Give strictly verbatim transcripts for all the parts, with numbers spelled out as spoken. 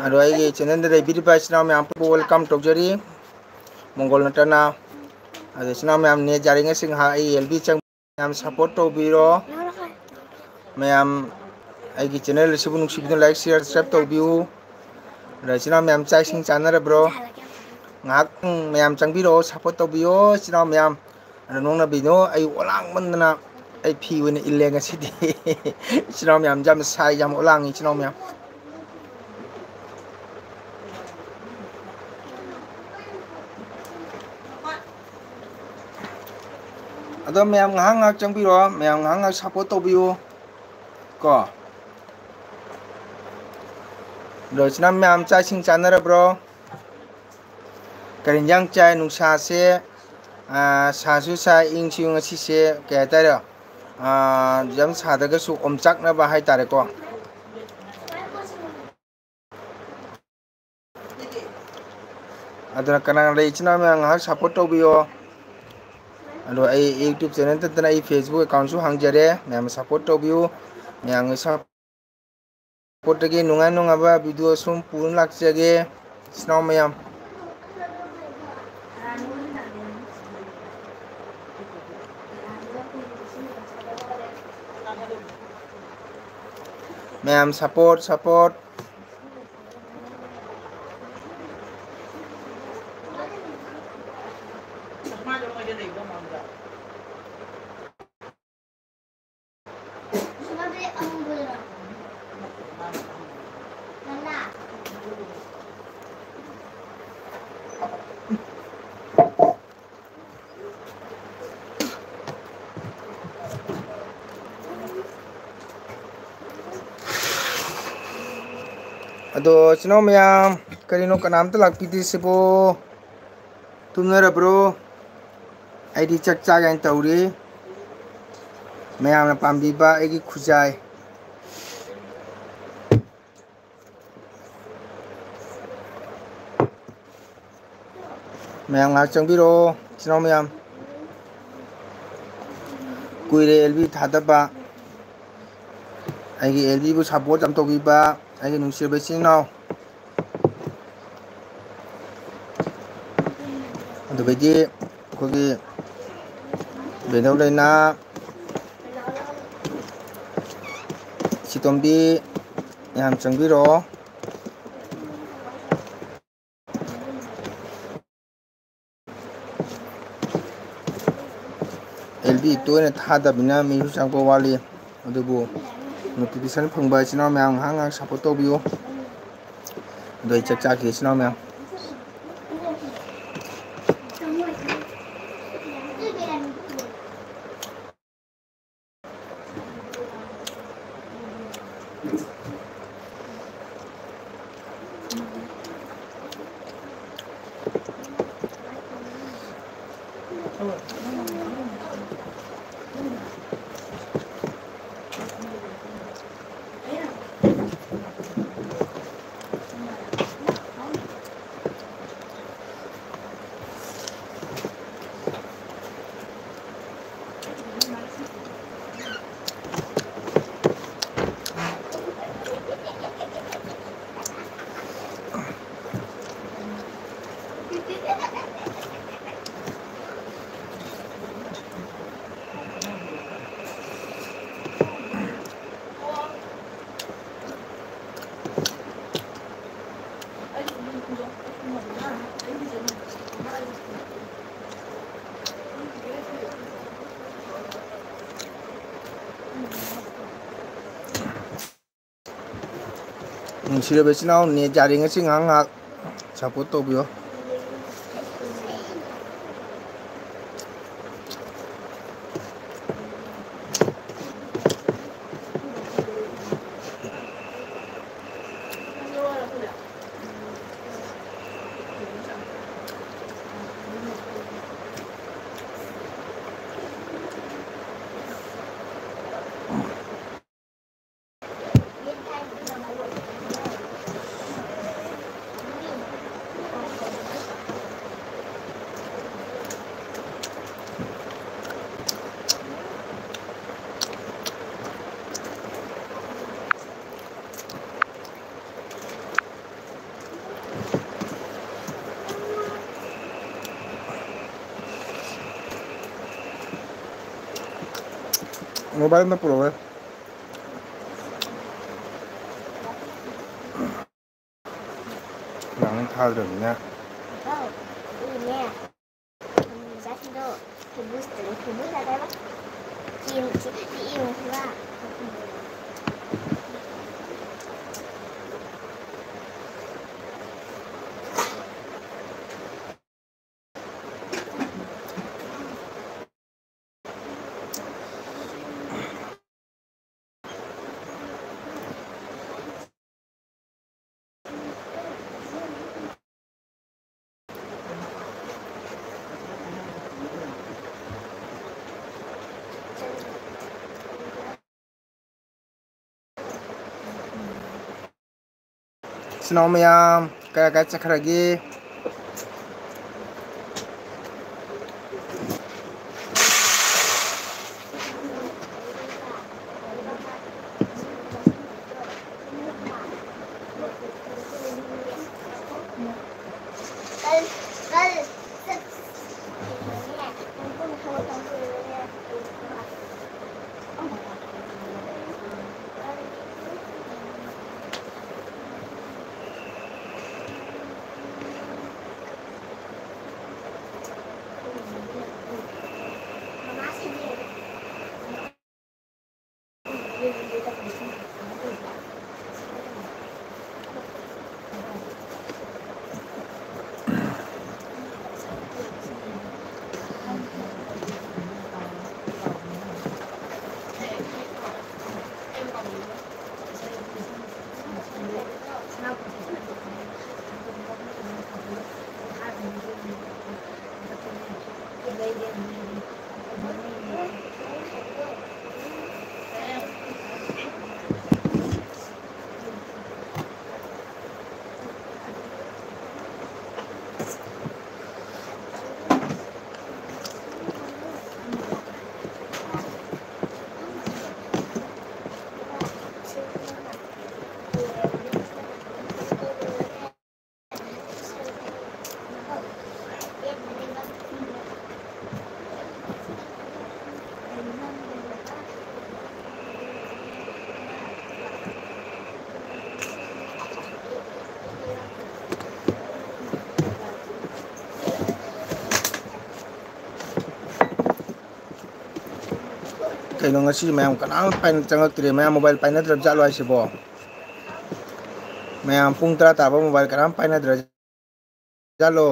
ꯑꯗꯣ ꯑꯩꯒꯤ channelꯗ ꯂꯩꯕꯤꯔꯤꯕ ꯏꯆꯤꯟ ꯏꯅꯥꯎ ꯃꯌꯥꯝ ꯄꯨꯝꯅꯃꯛꯄꯨ welcome ꯇꯧꯖꯔꯤ, ꯃꯣꯡꯒꯣꯜ ꯅꯠꯇꯅ꯫ ꯑꯗꯣ ꯏꯆꯤꯟ ꯏꯅꯥꯎ ꯃꯌꯥꯝ net ꯌꯥꯔꯤꯉꯩꯁꯤꯡ ꯉꯥꯏꯍꯥꯛ ꯑꯩ ꯑꯦꯜ ꯕꯤ ꯆꯪ ꯃꯌꯥꯝ support ꯇꯧꯕꯤꯔꯣ꯫ ꯃꯌꯥꯝ ꯑꯩꯒꯤ channel ꯑꯁꯤꯕꯨ ꯅꯨꯡꯁꯤꯕꯤꯗꯨꯅ like, share, subscribe ꯇꯧꯕꯤꯌꯨ꯫ ꯑꯗ ꯏꯆꯤꯟ ꯏꯅꯥꯎ ꯃꯌꯥꯝ ꯆꯥꯛ ꯏꯁꯤꯡ ꯆꯥꯅꯔꯕ꯭ꯔꯣ? ꯉꯥꯏꯍꯥꯛ ꯃꯌꯥꯝ ꯆꯪꯕꯤꯔꯛꯑꯣ, support ꯇꯧꯕꯤꯌꯣ ꯏꯆꯤꯟ ꯏꯅꯥꯎ ꯃꯌꯥꯝ꯫ ꯑꯗ ꯅꯣꯡꯅꯕꯤꯅꯣ ꯑꯩ ꯑꯣꯂꯥꯡꯃꯟꯗꯅ ꯑꯩ ꯐꯤ ꯑꯣꯏꯅ ꯏꯜꯂꯦ ꯉꯁꯤꯗꯤ꯫ ꯏꯆꯤꯟ ꯏꯅꯥꯎ ꯃꯌꯥꯝ ꯌꯥꯝ ꯁꯥꯏ, ꯌꯥꯝ ꯑꯣꯂꯥꯡꯉꯤ ꯏꯆꯤꯟ ꯏꯅꯥꯎ ꯃꯌꯥꯝ꯫ ꯑꯗꯣ ꯃꯌꯥꯝ ꯉꯥꯏꯍꯥꯛ ꯉꯥꯏꯍꯥꯛ ꯆꯪꯕꯤꯔꯣ, ꯃꯌꯥꯝ ꯉꯥꯏꯍꯥꯛ ꯉꯥꯏꯍꯥꯛ support ꯇꯧꯕꯤꯌꯨ ꯀꯣ꯫ ꯑꯗꯣ ꯏꯆꯤꯟ ꯏꯅꯥꯎ ꯃꯌꯥꯝ ꯆꯥꯛ ꯏꯁꯤꯡ ꯆꯥꯅꯔꯕ꯭ꯔꯣ? ꯀꯔꯤ ꯏꯟꯖꯥꯡ ꯆꯥꯏ? ꯅꯨꯡꯁꯥꯁꯦ, ꯑꯥ, ꯁꯥꯁꯨ ꯁꯥꯏ, ꯏꯪꯁꯨ ꯏꯪ, ꯉꯁꯤꯁꯦ ꯀꯩ ꯍꯥꯏꯇꯥꯔꯦ, ꯑꯥ, ꯌꯥꯝ ꯁꯥꯗ꯭ꯔꯒꯁꯨ ꯑꯣꯝꯆꯥꯛꯅꯕ ꯍꯥꯏꯇꯥꯔꯦꯀꯣ꯫ ꯑꯗꯨꯅ ꯀꯅꯥ ꯀꯅꯥ ꯂꯩ ꯏꯆꯤꯟ ꯏꯅꯥꯎ ꯃꯌꯥꯝ ꯉꯥꯏꯍꯥꯛ support ꯇꯧꯕꯤꯌꯣ꯫ ꯑꯗꯣ ꯑꯩ YouTube channel ꯅꯠꯇꯅ ꯑꯩ Facebook accountꯁꯨ ꯍꯥꯡꯖꯔꯦ, ꯃꯌꯥꯝ support ꯇꯧꯕꯤꯌꯨ꯫ ꯃꯌꯥꯝꯒꯤ supportꯇꯒꯤ ꯅꯨꯡꯉꯥꯏ ꯅꯨꯡꯉꯥꯏꯕ video ꯁꯨꯝ ꯄꯨꯗꯨꯅ ꯂꯥꯛꯆꯒꯦ ꯏꯆꯤꯟ ꯏꯅꯥꯎ ꯃꯌꯥꯝ꯫ ꯃꯌꯥꯝ support, support꯫ ꯑꯗꯣ ꯏꯆꯤꯟ ꯏꯅꯥꯎ ꯃꯌꯥꯝ, ꯀꯔꯤꯅꯣ ꯀꯅꯥꯝꯇ ꯂꯥꯛꯄꯤꯗ꯭ꯔꯤꯁꯤꯕꯣ? ꯇꯨꯝꯅꯔꯕ꯭ꯔꯣ? ꯑꯩꯗꯤ ꯆꯥꯛ ꯆꯥꯒꯦꯅ ꯇꯧꯔꯤ꯫ ꯃꯌꯥꯝꯅ ꯄꯥꯝꯕꯤꯕ ꯑꯩꯒꯤ ꯈꯨꯖꯥꯏ꯫ ꯃꯌꯥꯝ ꯉꯥꯏꯍꯥꯛ ꯆꯪꯕꯤꯔꯛꯑꯣ, ꯏꯆꯤꯟ ꯏꯅꯥꯎ ꯃꯌꯥꯝ꯫ ꯀꯨꯏꯔꯦ ꯑꯦꯜ ꯕꯤ ꯊꯥꯗꯕ꯫ ꯑꯩꯒꯤ ꯑꯦꯜ ꯕꯤꯕꯨ support ꯌꯥꯝ ꯇꯧꯕꯤꯕ, ꯑꯩꯒꯤ ꯅꯨꯡꯁꯤꯔꯕ ꯏꯆꯤꯟ ꯏꯅꯥꯎ, ꯑꯗꯨꯗꯒꯤꯗꯤ ꯑꯩꯈꯣꯏꯒꯤ ꯕꯦꯅꯧ ꯂꯩꯅꯥ, ꯁꯤꯇꯣꯝꯕꯤ, ꯃꯌꯥꯝ ꯆꯪꯕꯤꯔꯛꯑꯣ꯫ ꯑꯦꯜ ꯕꯤ ꯇꯣꯏꯅ ꯊꯥꯗꯕꯅꯤꯅ ꯃꯤꯁꯨ ꯆꯪꯉꯛꯄ ꯋꯥꯠꯂꯤ꯫ ꯑꯗꯨꯕꯨ notification ꯐꯪꯕ ꯏꯆꯤꯟ ꯏꯅꯥꯎ ꯃꯌꯥꯝ ꯉꯥꯏꯍꯥꯛ ꯉꯥꯏꯍꯥꯛ support ꯇꯧꯕꯤꯌꯨ꯫ ꯑꯗꯣ ꯑꯩ ꯆꯥꯛ ꯆꯥꯈꯤꯒꯦ ꯏꯆꯤꯟ ꯏꯅꯥꯎ ꯃꯌꯥꯝ꯫ ꯅꯨꯡꯁꯤꯔꯕ ꯏꯆꯤꯟ ꯏꯅꯥꯎ, net ꯌꯥꯔꯤꯉꯩꯁꯤ ꯉꯥꯏꯍꯥꯛ ꯉꯥꯏꯍꯥꯛ support ꯇꯧꯕꯤꯌꯣ꯫ ꯃꯣꯕꯥꯏꯜ ꯑꯃ ꯄꯨꯔꯛꯑꯣꯍꯦ꯫ ꯅꯪ ꯊꯥꯗ꯭ꯔꯕꯅꯤꯅ꯫ ꯏꯆꯤꯟ ꯏꯅꯥꯎ ꯃꯌꯥꯝ ꯀꯥꯏ ꯀꯥꯏ ꯆꯠꯈ꯭ꯔꯒꯦ? ꯀꯩꯅꯣ, ꯉꯁꯤ ꯃꯌꯥꯝ ꯀꯅꯥꯝ ꯄꯥꯏꯅ ꯆꯪꯉꯛꯇ꯭ꯔꯦ? ꯃꯌꯥꯝ ꯃꯣꯕꯥꯏꯜ ꯄꯥꯏꯅꯗ꯭ꯔꯕ ꯖꯥꯠꯂꯣ ꯍꯥꯏꯁꯤꯕꯣ? ꯃꯌꯥꯝ ꯄꯨꯡ ꯇꯔꯥ ꯇꯥꯕ ꯃꯣꯕꯥꯏꯜ ꯀꯅꯥꯝ ꯄꯥꯏꯅꯗ꯭ꯔ ꯖꯥꯠꯂꯣ?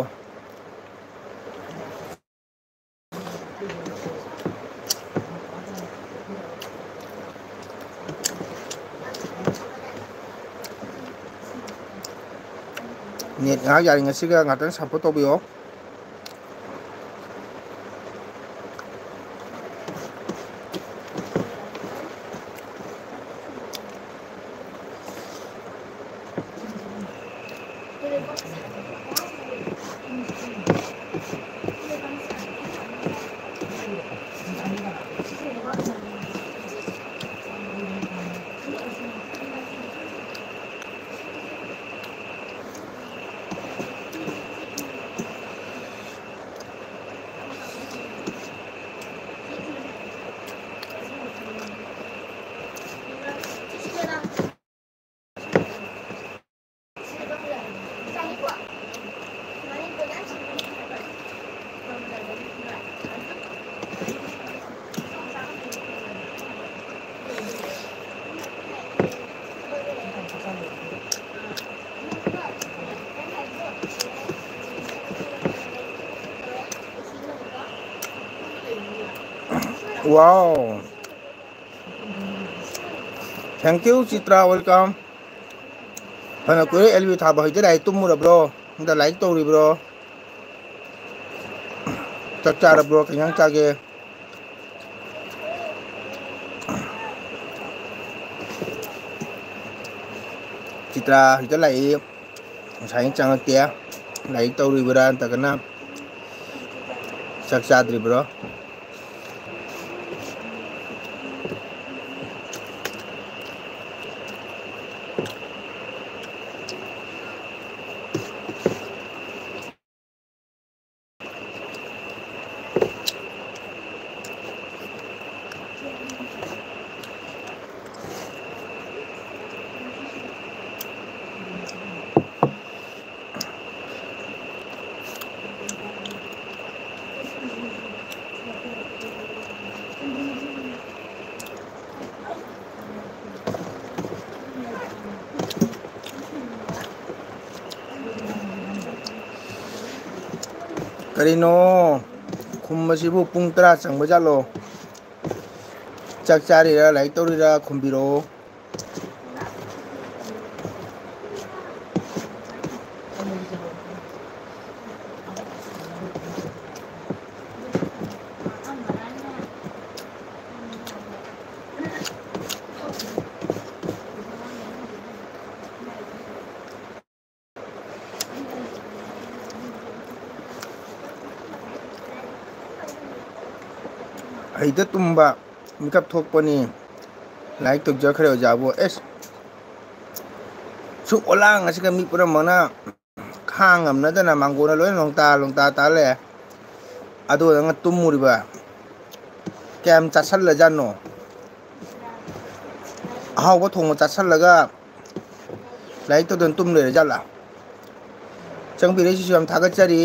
ꯅꯦꯠ ꯉꯥꯏꯍꯥꯛ ꯌꯥꯔꯤꯉꯩꯁꯤꯒ ꯉꯥꯛꯇꯪ ꯁꯞꯄꯣꯔꯠ ꯇꯧꯕꯤꯌꯣ꯫ Wow. Thank you, Chitra. Welcome. ꯐꯅ ꯀꯨꯏꯔꯦ ꯑꯦꯜ ꯕꯤ ꯊꯥꯕ ꯍꯩꯇꯦ꯫ ꯂꯥꯏꯔꯤꯛ ꯇꯨꯝꯃꯨꯔꯕ꯭ꯔꯣ? ꯅꯪꯗ ꯂꯥꯏꯔꯤꯛ ꯇꯧꯔꯤꯕ꯭ꯔꯣ? ꯆꯥꯛ ꯆꯥꯔꯕ꯭ꯔꯣ? ꯀꯩ ꯏꯟꯖꯥꯡ ꯆꯥꯒꯦ? ꯆꯤꯇ꯭ꯔꯥ ꯍꯧꯖꯤꯛꯇ ꯂꯥꯛꯏ꯫ ꯉꯁꯥꯏꯅ ꯆꯪꯉꯛꯇꯦ꯫ ꯂꯥꯏꯔꯤꯛ ꯇꯧꯔꯤꯕ꯭ꯔꯥ ꯅꯠꯇ꯭ꯔꯒꯅ ꯆꯥꯛ ꯆꯥꯗ꯭ꯔꯤꯕ꯭ꯔꯣ? ꯀꯔꯤꯅꯣ ꯈꯨꯝꯕꯁꯤꯕꯨ ꯄꯨꯡ ꯇꯔꯥ ꯆꯪꯕ ꯖꯥꯠꯂꯣ? ꯆꯥꯛ ꯆꯥꯔꯤꯔꯥ, ꯂꯥꯏꯔꯤꯛ ꯇꯧꯔꯤꯔꯥ? ꯈꯨꯝꯕꯤꯔꯛꯑꯣ꯫ ꯍꯩꯇ ꯇꯨꯝꯕ ꯃꯤꯀꯞ ꯊꯣꯛꯄꯅꯤ꯫ ꯂꯥꯏꯔꯤꯛ ꯇꯧꯖꯈ꯭ꯔꯦ ꯑꯣꯖꯥꯕꯨ꯫ ꯑꯦꯁ, ꯁꯨꯛ ꯑꯣꯂꯥꯡ ꯑꯁꯤꯒ ꯃꯤ ꯄꯨꯝꯅꯃꯛꯅ ꯈꯥꯡ ꯉꯝꯅꯗꯅ ꯃꯥꯡꯒꯣꯟꯅ ꯂꯣꯏꯅ ꯂꯣꯡꯇꯥ ꯂꯣꯡꯇꯥ ꯇꯥ ꯂꯩꯔꯦ꯫ ꯑꯗꯨꯒ ꯅꯪꯅ ꯇꯨꯝꯃꯨꯔꯤꯕ? ꯀꯌꯥꯝ ꯆꯥꯁꯜꯂꯖꯥꯠꯅꯣ? ꯑꯍꯥꯎꯕ ꯊꯣꯡꯕ ꯆꯥꯁꯜꯂꯒ ꯂꯥꯏꯔꯤꯛ ꯇꯧꯗꯅ ꯇꯨꯝ ꯂꯩꯔ ꯖꯥꯠꯂꯥ? ꯆꯪꯕꯤꯔꯛꯏꯁꯤꯁꯨ ꯌꯥꯝ ꯊꯥꯒꯠꯆꯔꯤ꯫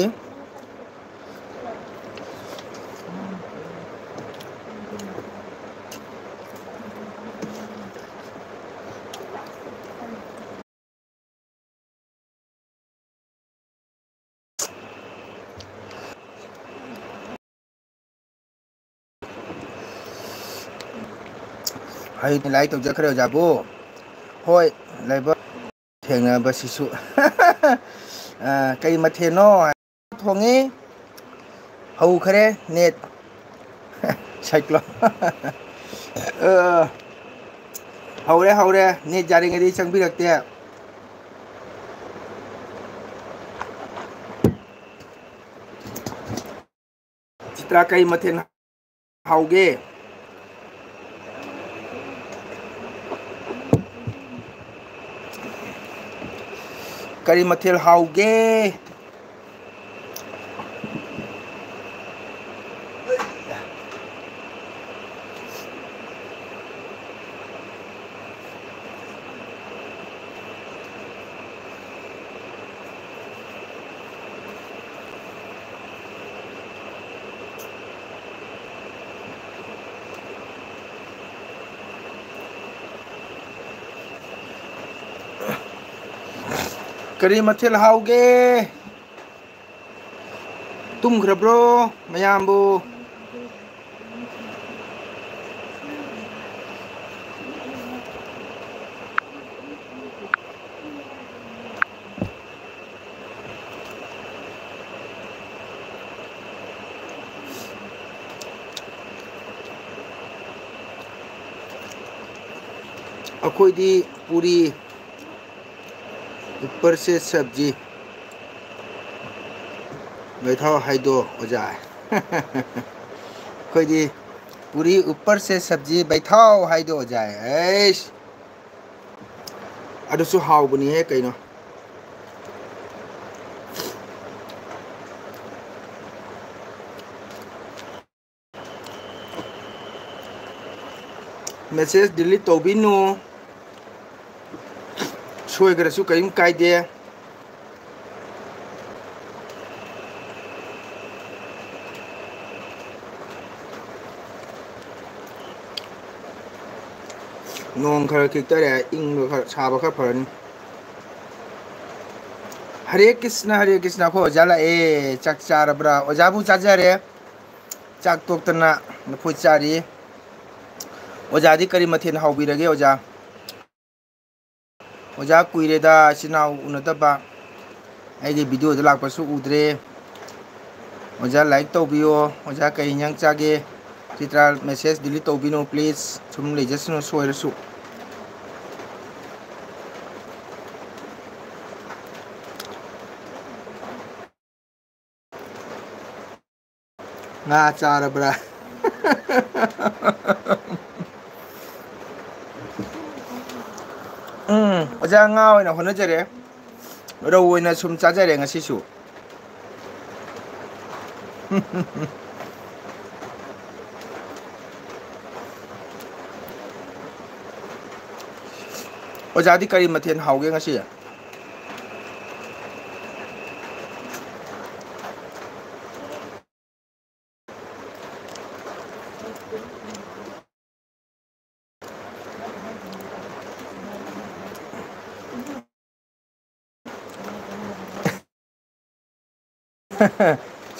ꯍꯩ ꯂꯥꯏ ꯇꯧꯖꯈ꯭ꯔꯦ ꯑꯣꯖꯥꯕꯨ꯫ ꯍꯣꯏ, ꯂꯥꯏꯕꯛ ꯊꯦꯡꯅꯕꯁꯤꯁꯨ꯫ ꯑ, ꯀꯩ ꯃꯊꯦꯜꯅꯣ? ꯊꯣꯡꯉꯤ꯫ ꯍꯧꯈ꯭ꯔꯦ ꯅꯦꯠ꯫ ꯁꯥꯏꯀ꯭ꯂꯣꯟ꯫ ꯑ, ꯍꯧꯔꯦ, ꯍꯧꯔꯦ꯫ ꯅꯦꯠ ꯌꯥꯔꯤꯉꯩꯗꯤ ꯆꯪꯕꯤꯔꯛꯇꯦ꯫ ꯆꯤꯇ꯭ꯔꯥ, ꯀꯩ ꯃꯊꯦꯜ ꯍꯥꯎꯒꯦ? ꯀꯔꯤ ꯃꯊꯦꯜ ꯍꯥꯎꯒꯦ? ꯀꯔꯤ ꯃꯊꯦꯜ ꯍꯥꯎꯒꯦ? ꯇꯨꯝꯈ꯭ꯔꯕ꯭ꯔꯣ ꯃꯌꯥꯝꯕꯨ? ꯑꯩꯈꯣꯏꯗꯤ ꯄꯨꯔꯤ, ꯎꯞꯄꯔ ꯁꯦ ꯁꯕꯖꯤ, ꯕꯩꯊꯥꯎ ꯍꯥꯏꯗꯣ ꯑꯣꯖꯥ꯫ ꯑꯩꯈꯣꯏꯗꯤ ꯄꯨꯔꯤ, ꯎꯞꯄꯔ ꯁꯦ ꯁꯕꯖꯤ, ꯕꯩꯊꯥꯎ ꯍꯥꯏꯗꯣ ꯑꯣꯖꯥ꯫ ꯑꯩꯁ, ꯑꯗꯨꯁꯨ ꯍꯥꯎꯕꯅꯤꯍꯦ ꯀꯩꯅꯣ꯫ ꯃꯦꯁꯦꯖ ꯗꯤꯂꯤꯠ ꯇꯧꯕꯤꯅꯨ, ꯁꯣꯏꯈ꯭ꯔꯁꯨ ꯀꯔꯤꯝ ꯀꯥꯏꯗꯦ꯫ ꯅꯣꯡ ꯈꯔ ꯈꯤꯛꯇꯔꯦ, ꯏꯪꯕ ꯈꯔ, ꯁꯥꯕ ꯈꯔ ꯐꯔꯅꯤ꯫ ꯍꯔꯦ ꯀ꯭ꯔꯤꯁꯅ, ꯍꯔꯦ ꯀ꯭ꯔꯤꯁꯅ꯫ ꯑꯩꯈꯣꯏ ꯑꯣꯖꯥ ꯂꯥꯛꯑꯦ꯫ ꯆꯥꯛ ꯆꯥꯔꯕ꯭ꯔꯥ? ꯑꯣꯖꯥꯕꯨ ꯆꯥꯖꯔꯦ꯫ ꯆꯥꯛ ꯇꯣꯛꯇꯅ ꯂꯐꯣꯏ ꯆꯥꯔꯤ꯫ ꯑꯣꯖꯥꯗꯤ ꯀꯔꯤ ꯃꯊꯦꯜ ꯍꯥꯎꯕꯤꯔꯒꯦ ꯑꯣꯖꯥ? ꯑꯣꯖꯥ, ꯀꯨꯏꯔꯦꯗ ꯏꯆꯤꯟ ꯏꯅꯥꯎ ꯎꯅꯗꯕ꯫ ꯑꯩꯒꯤ ꯚꯤꯗꯤꯑꯣꯗ ꯂꯥꯛꯄꯁꯨ ꯎꯗ꯭ꯔꯦ꯫ ꯑꯣꯖꯥ, ꯂꯥꯏꯛ ꯇꯧꯕꯤꯌꯣ꯫ ꯑꯣꯖꯥ, ꯀꯩ ꯏꯟꯖꯥꯡ ꯆꯥꯒꯦ? Chitra, message delete ꯇꯧꯕꯤꯅꯨ please. ꯁꯨꯝ ꯂꯩꯖꯁꯅꯨ ꯁꯣꯏꯔꯁꯨ꯫ ꯉꯥ ꯆꯥꯔꯕ꯭ꯔꯥ? ꯎꯝ, ꯑꯣꯖꯥ, ꯉꯥ ꯑꯣꯏꯅ ꯍꯣꯠꯅꯖꯔꯦ꯫ ꯔꯧ ꯑꯣꯏꯅ ꯁꯨꯝ ꯆꯥꯖꯔꯦ ꯉꯁꯤꯁꯨ꯫ ꯑꯣꯖꯥꯗꯤ ꯀꯔꯤ ꯃꯊꯦꯜ ꯍꯥꯎꯒꯦ ꯉꯁꯤ?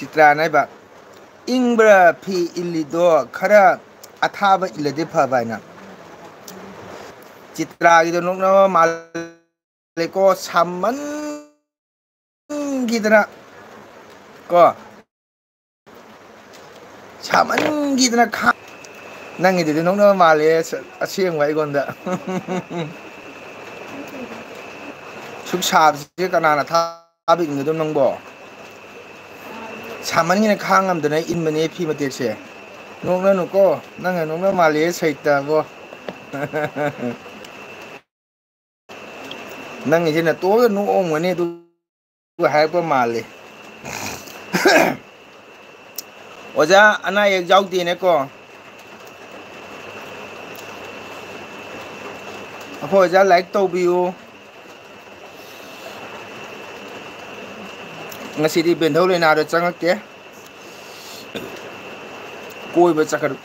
ꯆꯤꯇ꯭ꯔꯥꯅ ꯍꯥꯏꯕ, "ꯏꯪꯕ꯭ꯔꯥ ꯐꯤ ꯏꯜꯂꯤꯗꯣ, ꯈꯔ ꯑꯊꯥꯕ ꯏꯜꯂꯗꯤ ꯐꯕ" ꯍꯥꯏꯅ꯫ ꯆꯤꯇ꯭ꯔꯥꯒꯤꯗꯣ ꯅꯣꯛꯅꯕ ꯃꯥꯜꯂꯦꯀꯣ, ꯁꯥꯃꯟꯈꯤꯗꯅ ꯀꯣ, ꯁꯥꯃꯟꯈꯤꯗꯅ ꯈꯥ-, ꯅꯪꯒꯤꯗꯨꯗꯤ ꯅꯣꯛꯅꯕ ꯃꯥꯜꯂꯦ, ꯑꯁꯦꯡꯕ ꯑꯩꯉꯣꯟꯗ꯫ ꯁꯨꯛ ꯁꯥꯕꯁꯦ ꯀꯅꯥꯅ ꯊꯥꯕ ꯏꯟꯒꯗꯕ ꯅꯪꯕꯣ? ꯁꯥꯃꯟꯒꯤꯅ ꯈꯥꯡ ꯉꯝꯗꯅ ꯏꯟꯕꯅꯦ ꯐꯤ ꯃꯇꯦꯛꯁꯦ꯫ ꯅꯣꯛꯅꯅꯨꯀꯣ, ꯅꯪꯅ ꯅꯣꯛꯅ ꯃꯥꯜꯂꯦ ꯁꯩꯇꯕꯣ꯫ ꯅꯪꯒꯤꯁꯦ ꯅꯇꯣꯝꯇ ꯅꯣꯛꯑꯝꯒꯅꯤ ꯑꯗꯨ ꯍꯥꯏꯔꯛꯄ ꯃꯥꯜꯂꯤ꯫ ꯑꯣꯖꯥ ꯑꯅꯥ ꯑꯌꯦꯛ ꯌꯥꯎꯗꯦꯅꯦꯀꯣ? ꯑꯩꯈꯣꯏ ꯑꯣꯖꯥ ꯂꯥꯏꯛ ꯇꯧꯕꯤꯌꯨ꯫ ꯉꯁꯤꯗꯤ ꯕꯦꯟꯙꯧ ꯂꯩꯅꯥꯗ ꯆꯪꯉꯛꯇꯦ꯫ ꯀꯣꯏꯕ ꯆꯠꯈ꯭ꯔ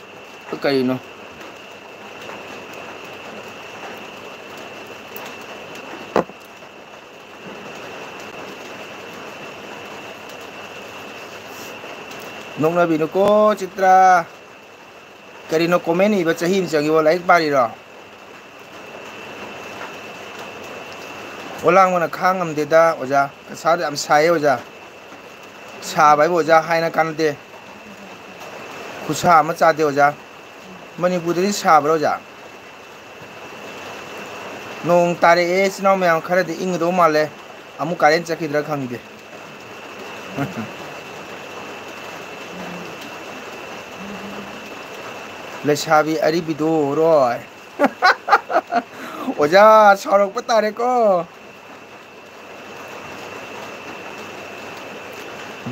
ꯀꯩꯅꯣ? ꯅꯣꯛꯅꯕꯤꯅꯨꯀꯣ ꯆꯤꯇ꯭ꯔꯥ꯫ ꯀꯔꯤꯅꯣ comment ꯏꯕ ꯆꯍꯤ ꯑꯃ ꯆꯪꯉꯤꯕꯣ? ꯂꯥꯏꯔꯤꯛ ꯄꯥꯔꯤꯔꯣ? ꯑꯣꯂꯥꯡꯕꯅ ꯈꯥꯡ ꯉꯝꯗꯦꯗ ꯑꯣꯖꯥ꯫ ꯀꯁꯥꯗ ꯌꯥꯝ ꯁꯥꯏꯌꯦ ꯑꯣꯖꯥ꯫ ꯁꯥꯕ ꯍꯥꯏꯕꯨ ꯑꯣꯖꯥ ꯍꯥꯏꯅ ꯀꯥꯟꯅꯗꯦ꯫ ꯈꯨꯠꯁꯥ ꯑꯃ ꯆꯥꯗꯦ ꯑꯣꯖꯥ꯫ ꯃꯅꯤꯄꯨꯔꯗꯗꯤ ꯁꯥꯕ꯭ꯔꯥ ꯑꯣꯖꯥ? ꯅꯣꯡ ꯇꯥꯔꯛꯑꯦ ꯏꯆꯤꯟ ꯏꯅꯥꯎ ꯃꯌꯥꯝ, ꯈꯔꯗꯤ ꯏꯪꯒꯗꯧ ꯃꯥꯜꯂꯦ꯫ ꯑꯃꯨꯛ current ꯆꯠꯈꯤꯗ꯭ꯔꯥ ꯈꯪꯗꯦ꯫ ꯂꯩꯁꯥꯕꯤ ꯑꯔꯤꯕꯤꯗꯣ ꯔꯣꯏ꯫ ꯑꯣꯖꯥ ꯁꯥꯎꯔꯛꯄ ꯇꯥꯔꯦꯀꯣ꯫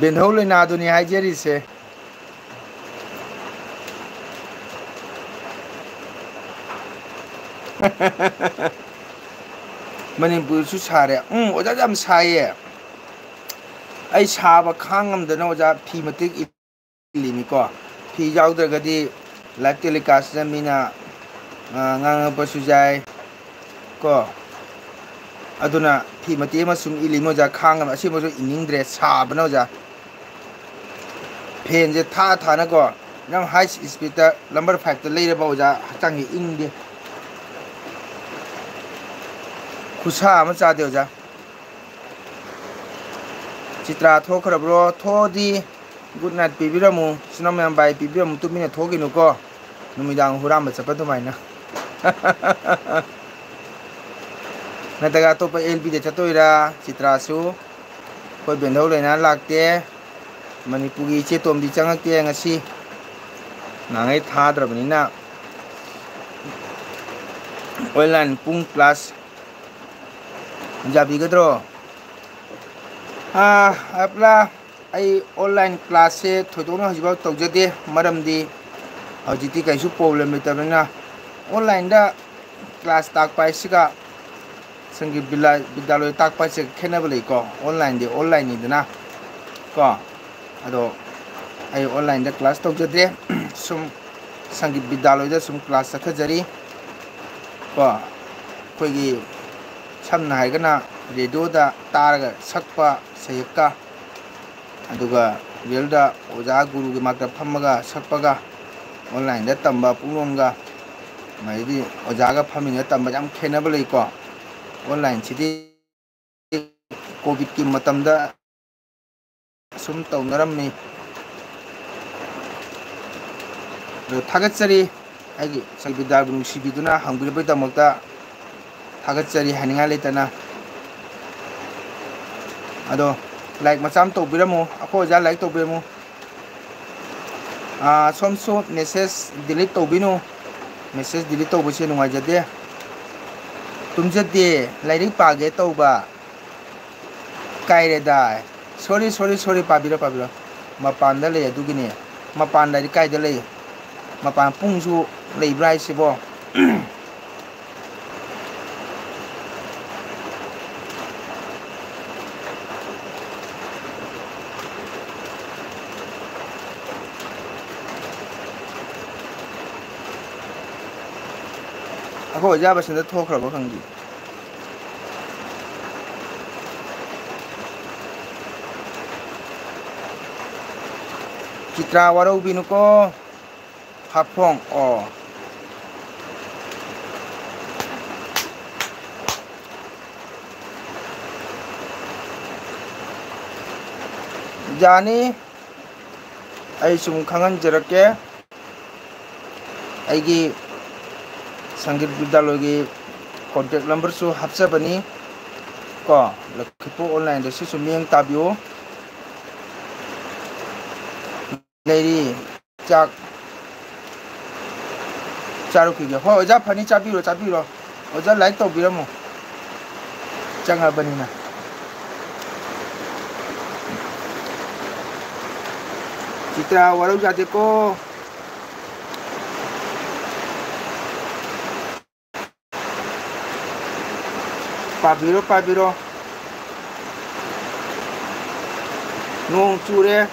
ꯕꯦꯟꯙꯧ ꯂꯩꯅꯥꯗꯨꯅꯤ ꯍꯥꯏꯖꯔꯤꯁꯦ꯫ ꯃꯅꯤꯄꯨꯔꯁꯨ ꯁꯥꯔꯦ꯫ ꯎꯝ, ꯑꯣꯖꯥ, ꯌꯥꯝ ꯁꯥꯏꯌꯦ꯫ ꯑꯩ ꯁꯥꯕ ꯈꯥꯡ ꯉꯝꯗꯅ, ꯑꯣꯖꯥ, ꯐꯤ ꯃꯇꯦꯛ ꯏꯜꯂꯤꯅꯤꯀꯣ꯫ ꯐꯤ ꯌꯥꯎꯗ꯭ꯔꯒꯗꯤ live telecastꯇ ꯃꯤꯅ, ꯑ, ꯉꯥꯡꯉꯛꯄꯁꯨ ꯌꯥꯏ ꯀꯣ꯫ ꯑꯗꯨꯅ ꯐꯤ ꯃꯇꯦꯛ ꯑꯃ ꯁꯨꯝ ꯏꯜꯂꯤꯅꯤ, ꯑꯣꯖꯥ, ꯈꯥꯡ ꯉꯝ-, ꯑꯁꯦꯡꯕꯁꯨ ꯏꯅꯤꯡꯗ꯭ꯔꯦ, ꯁꯥꯕꯅ, ꯑꯣꯖꯥ꯫ ꯐꯦꯟꯁꯦ ꯊꯥ ꯊꯥꯅꯀꯣ, ꯅꯪ ꯍꯥꯏ ꯁ꯭ꯄꯤꯠꯇ ꯅꯝꯕꯔ ꯐꯥꯏꯚꯇ ꯂꯩꯔꯕ ꯑꯣꯖꯥ, ꯍꯛꯆꯥꯡꯁꯦ ꯏꯪꯗꯦ꯫ ꯈꯨꯠꯁꯥ ꯑꯃ ꯆꯥꯗꯦ ꯑꯣꯖꯥ꯫ ꯆꯤꯇ꯭ꯔꯥ ꯊꯣꯛꯈ꯭ꯔꯕ꯭ꯔꯣ? ꯊꯣꯛꯑꯗꯤ ꯒꯨꯗ ꯅꯥꯏꯠ ꯄꯤꯕꯤꯔꯝꯃꯨ꯫ ꯏꯆꯤꯟ ꯏꯅꯥꯎ ꯃꯌꯥꯝ ꯕꯥꯏ ꯄꯤꯕꯤꯔꯝꯃꯨ꯫ ꯇꯨꯃꯤꯟꯅ ꯊꯣꯛꯈꯤꯅꯨꯀꯣ, ꯅꯨꯃꯤꯗꯥꯡ ꯍꯨꯔꯥꯟꯕ ꯆꯠꯄ ꯑꯗꯨꯃꯥꯏꯅ꯫ ꯅꯠꯇ꯭ꯔꯒ ꯑꯇꯣꯞꯄ ꯑꯦꯜ ꯕꯤꯗ ꯆꯠꯇꯣꯏꯔꯥ? ꯆꯤꯇ꯭ꯔꯥꯁꯨ ꯑꯩꯈꯣꯏ ꯕꯦꯟꯙꯧ ꯂꯩꯅꯥ ꯂꯥꯛꯇꯦ꯫ ꯃꯅꯤꯄꯨꯔꯒꯤ ꯏꯆꯦ ꯇꯣꯝꯕꯤ ꯆꯪꯉꯛꯇꯦ ꯉꯁꯤ꯫ ꯅꯍꯥꯟꯈꯩ ꯊꯥꯗ꯭ꯔꯕꯅꯤꯅ꯫ ꯑꯣꯟꯂꯥꯏꯟ ꯄꯨꯡ ꯀ꯭ꯂꯥꯁ ꯌꯥꯕꯤꯒꯗ꯭ꯔꯣ? ꯑꯥ, ꯑꯞꯂꯥ, ꯑꯩ ꯑꯣꯟꯂꯥꯏꯟ ꯀ꯭ꯂꯥꯁꯁꯦ ꯊꯣꯏꯗꯣꯛꯅ ꯍꯧꯖꯤꯛꯐꯥꯎ ꯇꯧꯖꯗꯦ, ꯃꯔꯝꯗꯤ ꯍꯧꯖꯤꯛꯇꯤ ꯀꯩꯁꯨ ꯄ꯭ꯔꯣꯕ꯭ꯂꯦꯝ ꯂꯩꯇꯕꯅꯤꯅ꯫ ꯑꯣꯟꯂꯥꯏꯟꯗ ꯀ꯭ꯂꯥꯁ ꯇꯥꯛꯄ ꯍꯥꯏꯁꯤꯒ ꯁꯪꯒꯤꯠ ꯕꯤꯂꯥ-, ꯕꯤꯗ꯭ꯌꯥꯂꯣꯏ ꯇꯥꯛꯄ ꯍꯥꯏꯁꯦ ꯈꯦꯠꯅꯕ ꯂꯩꯀꯣ꯫ ꯑꯣꯟꯂꯥꯏꯟꯗꯤ ꯑꯣꯟꯂꯥꯏꯟꯅꯤꯗꯅ ꯀꯣ꯫ ꯑꯗꯣ ꯑꯩ ꯑꯣꯟꯂꯥꯏꯟꯗ ꯀ꯭ꯂꯥꯁ ꯇꯧꯖꯗ꯭ꯔꯦ꯫ ꯁꯨꯝ ꯁꯪꯒꯤꯠ ꯕꯤꯗ꯭ꯌꯥꯂꯣꯏꯗ ꯁꯨꯝ ꯀ꯭ꯂꯥꯁ ꯆꯠꯊꯖꯔꯤ ꯀꯣ꯫ ꯑꯩꯈꯣꯏꯒꯤ ꯁꯝꯅ ꯍꯥꯏꯔꯒꯅ ꯔꯦꯗꯤꯑꯣꯗ ꯇꯥꯔꯒ ꯁꯛꯄ ꯁꯩꯍꯦꯛꯀ, ꯑꯗꯨꯒ ꯔꯤꯌꯦꯜꯗ ꯑꯣꯖꯥ ꯒꯨꯔꯨꯒꯤ ꯃꯥꯛꯇ ꯐꯝꯃꯒ ꯁꯛꯄꯒ, ꯑꯣꯟꯂꯥꯏꯟꯗ ꯇꯝꯕ ꯄꯨꯡꯂꯣꯟꯒ, ꯑꯗꯩꯗꯤ ꯑꯣꯖꯥꯒ ꯐꯝꯃꯤꯟꯅ ꯇꯝꯕ ꯌꯥꯝ ꯈꯦꯠꯅꯕ ꯂꯩꯀꯣ꯫ ꯑꯣꯟꯂꯥꯏꯟꯁꯤꯗꯤ ꯀꯣꯚꯤꯗꯀꯤ ꯃꯇꯝꯗ ꯁꯨꯝ ꯇꯧꯅꯔꯝꯃꯤ꯫ ꯑꯗꯣ ꯊꯥꯒꯠꯆꯔꯤ, ꯑꯩꯒꯤ ꯁꯪꯒꯤꯠ ꯕꯤꯗ꯭ꯌꯥꯕꯨ ꯅꯨꯡꯁꯤꯕꯤꯗꯨꯅ ꯍꯪꯕꯤꯔꯛꯄꯒꯤꯗꯃꯛꯇ ꯊꯥꯒꯠꯆꯔꯤ ꯍꯥꯏꯅꯤꯡꯉꯥꯏ ꯂꯩꯇꯅ꯫ ꯑꯗꯣ ꯂꯥꯏꯛ ꯃꯆꯥ ꯑꯃ ꯇꯧꯕꯤꯔꯝꯃꯨ, ꯑꯩꯈꯣꯏ ꯑꯣꯖꯥ ꯂꯥꯏꯛ ꯇꯧꯕꯤꯔꯝꯃꯨ꯫ ꯑꯥ, ꯁꯣꯝꯁꯨ ꯃꯦꯁꯦꯖ ꯗꯤꯂꯤꯠ ꯇꯧꯕꯤꯅꯨ꯫ ꯃꯦꯁꯦꯖ ꯗꯤꯂꯤꯠ ꯇꯧꯕꯁꯦ ꯅꯨꯡꯉꯥꯏꯖꯗꯦ꯫ ꯇꯨꯝꯖꯗꯦ, ꯂꯥꯏꯔꯤꯛ ꯄꯥꯒꯦ ꯇꯧꯕ꯫ ꯀꯥꯏꯔꯦꯗꯥꯏ꯫ ꯁꯣꯔꯤ, ꯁꯣꯔꯤ, ꯁꯣꯔꯤ, ꯄꯥꯕꯤꯔꯣ, ꯄꯥꯕꯤꯔꯣ꯫ ꯃꯄꯥꯟꯗ ꯂꯩ, ꯑꯗꯨꯒꯤꯅꯦ꯫ ꯃꯄꯥꯟꯗ ꯍꯥꯏꯗꯤ ꯀꯥꯏꯗ ꯂꯩ? ꯃꯄꯥꯟ ꯄꯨꯡꯁꯨ ꯂꯩꯕ꯭ꯔꯥ ꯍꯥꯏꯁꯤꯕꯣ? ꯑꯩꯈꯣꯏ ꯑꯣꯖꯥ ꯕꯁꯟꯇ ꯊꯣꯛꯈ꯭ꯔꯕ ꯈꯪꯗꯦ꯫ ꯆꯤꯇ꯭ꯔꯥ ꯋꯥꯔꯧꯕꯤꯅꯨꯀꯣ꯫ ꯍꯥꯞꯐꯣꯡ ꯑꯣ꯫ ꯌꯥꯅꯤ꯫ ꯑꯩ ꯁꯨꯝ ꯈꯪꯍꯟꯖꯔꯛꯀꯦ꯫ ꯑꯩꯒꯤ ꯁꯪꯒꯤꯠ ꯕꯤꯗ꯭ꯌꯥꯂꯣꯏꯒꯤ contact numberꯁꯨ ꯍꯥꯞꯆꯕꯅꯤ ꯀꯣ꯫ ꯂꯛꯈꯤꯄꯨꯔ online-ꯗꯁꯨ ꯁꯨꯝ ꯃꯤꯠꯌꯦꯡ ꯇꯥꯕꯤꯌꯨ꯫ ꯂꯩꯔꯤ꯫ ꯆꯥꯛ ꯆꯥꯔꯨꯈꯤꯒꯦ꯫ ꯍꯣꯏ, ꯑꯣꯖꯥ ꯐꯅꯤ, ꯆꯥꯕꯤꯔꯣ, ꯆꯥꯕꯤꯔꯣ꯫ ꯑꯣꯖꯥ, like ꯇꯧꯕꯤꯔꯝꯃꯣ꯫ ꯆꯪꯉꯕꯅꯤꯅ꯫ ꯆꯤꯇ꯭ꯔꯥ, ꯋꯥꯔꯧ ꯌꯥꯗꯦꯀꯣ꯫ ꯄꯥꯕꯤꯔꯣ, ꯄꯥꯕꯤꯔꯣ꯫ ꯅꯣꯡ ꯆꯨꯔꯦ꯫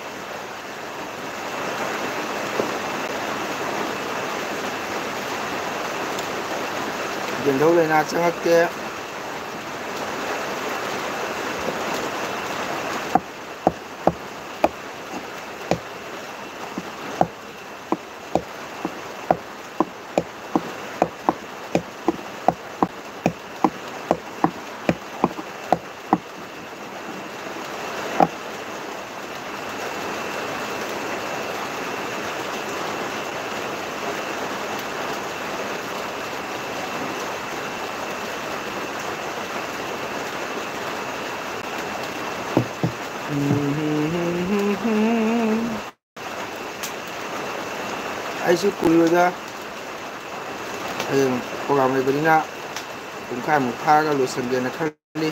ꯌꯦꯟꯙꯧ ꯂꯩꯅꯥ ꯆꯪꯉꯛꯇꯦ꯫ ꯑꯩꯁꯨ ꯀꯨꯏꯔꯣꯏꯗ, ꯍꯌꯦꯡ program ꯂꯩꯕꯅꯤꯅ ꯄꯨꯡꯈꯥꯏꯃꯨꯛ ꯊꯥꯔꯒ ꯂꯣꯏꯁꯤꯟꯒꯦꯅ ꯈꯜꯂꯤ꯫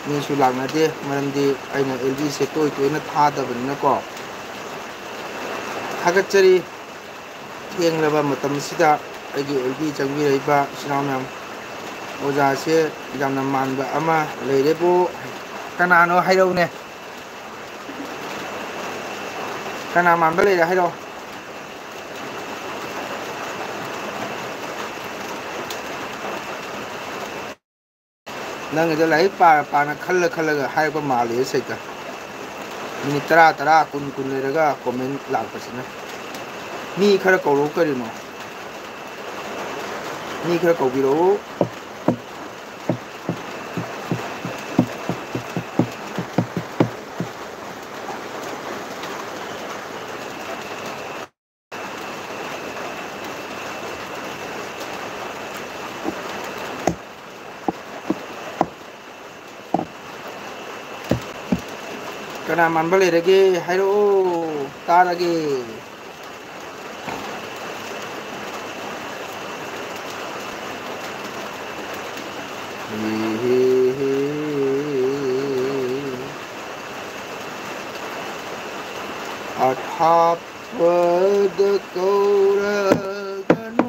ꯃꯤꯁꯨ ꯂꯥꯛꯅꯗꯦ, ꯃꯔꯝꯗꯤ ꯑꯩꯅ L Bꯁꯦ ꯇꯣꯏ ꯇꯣꯏꯅ ꯊꯥꯗꯕꯅꯤꯅꯀꯣ꯫ ꯊꯥꯒꯠꯆꯔꯤ꯫ ꯊꯦꯡꯂꯕ ꯃꯇꯝ ꯑꯁꯤꯗ ꯑꯩꯒꯤ L B ꯆꯪꯕꯤꯔꯛꯏꯕ ꯏꯆꯤꯟ ꯏꯅꯥꯎ ꯃꯌꯥꯝ, ꯑꯣꯖꯥꯁꯦ ꯌꯥꯝꯅ ꯃꯥꯟꯕ ꯑꯃ ꯂꯩꯔꯦꯕꯨ꯫ ꯀꯅꯥꯅꯣ ꯍꯥꯏꯔꯛꯎꯅꯦ? ꯀꯅꯥ ꯃꯥꯟꯕ ꯂꯩꯔꯦ ꯍꯥꯏꯔꯛꯑꯣ꯫ ꯅꯪꯒꯤꯗꯣ ꯂꯥꯏꯔꯤꯛ ꯄꯥꯅ ꯄꯥꯅ, ꯈꯜꯂ ꯈꯜꯂꯒ ꯍꯥꯏꯔꯛꯄ ꯃꯥꯜꯂꯦ ꯁꯩꯇ꯫ ꯃꯤꯅꯤꯠ ꯇꯔꯥ, ꯇꯔꯥ, ꯀꯨꯟ, ꯀꯨꯟ ꯂꯩꯔꯒ comment ꯂꯥꯛꯄꯁꯤꯅ꯫ ꯃꯤ ꯈꯔ ꯀꯧꯔꯛꯎ ꯀꯔꯤꯅꯣ? ꯃꯤ ꯈꯔ ꯀꯧꯕꯤꯔꯛꯎ꯫ ꯀꯅꯥ ꯃꯥꯟꯕ ꯂꯩꯔꯒꯦ? ꯍꯥꯏꯔꯛꯑꯣ, ꯇꯥꯔꯒꯦ꯫ ꯑꯊꯥꯞꯄꯗ ꯀꯧꯔꯒꯅꯨ꯫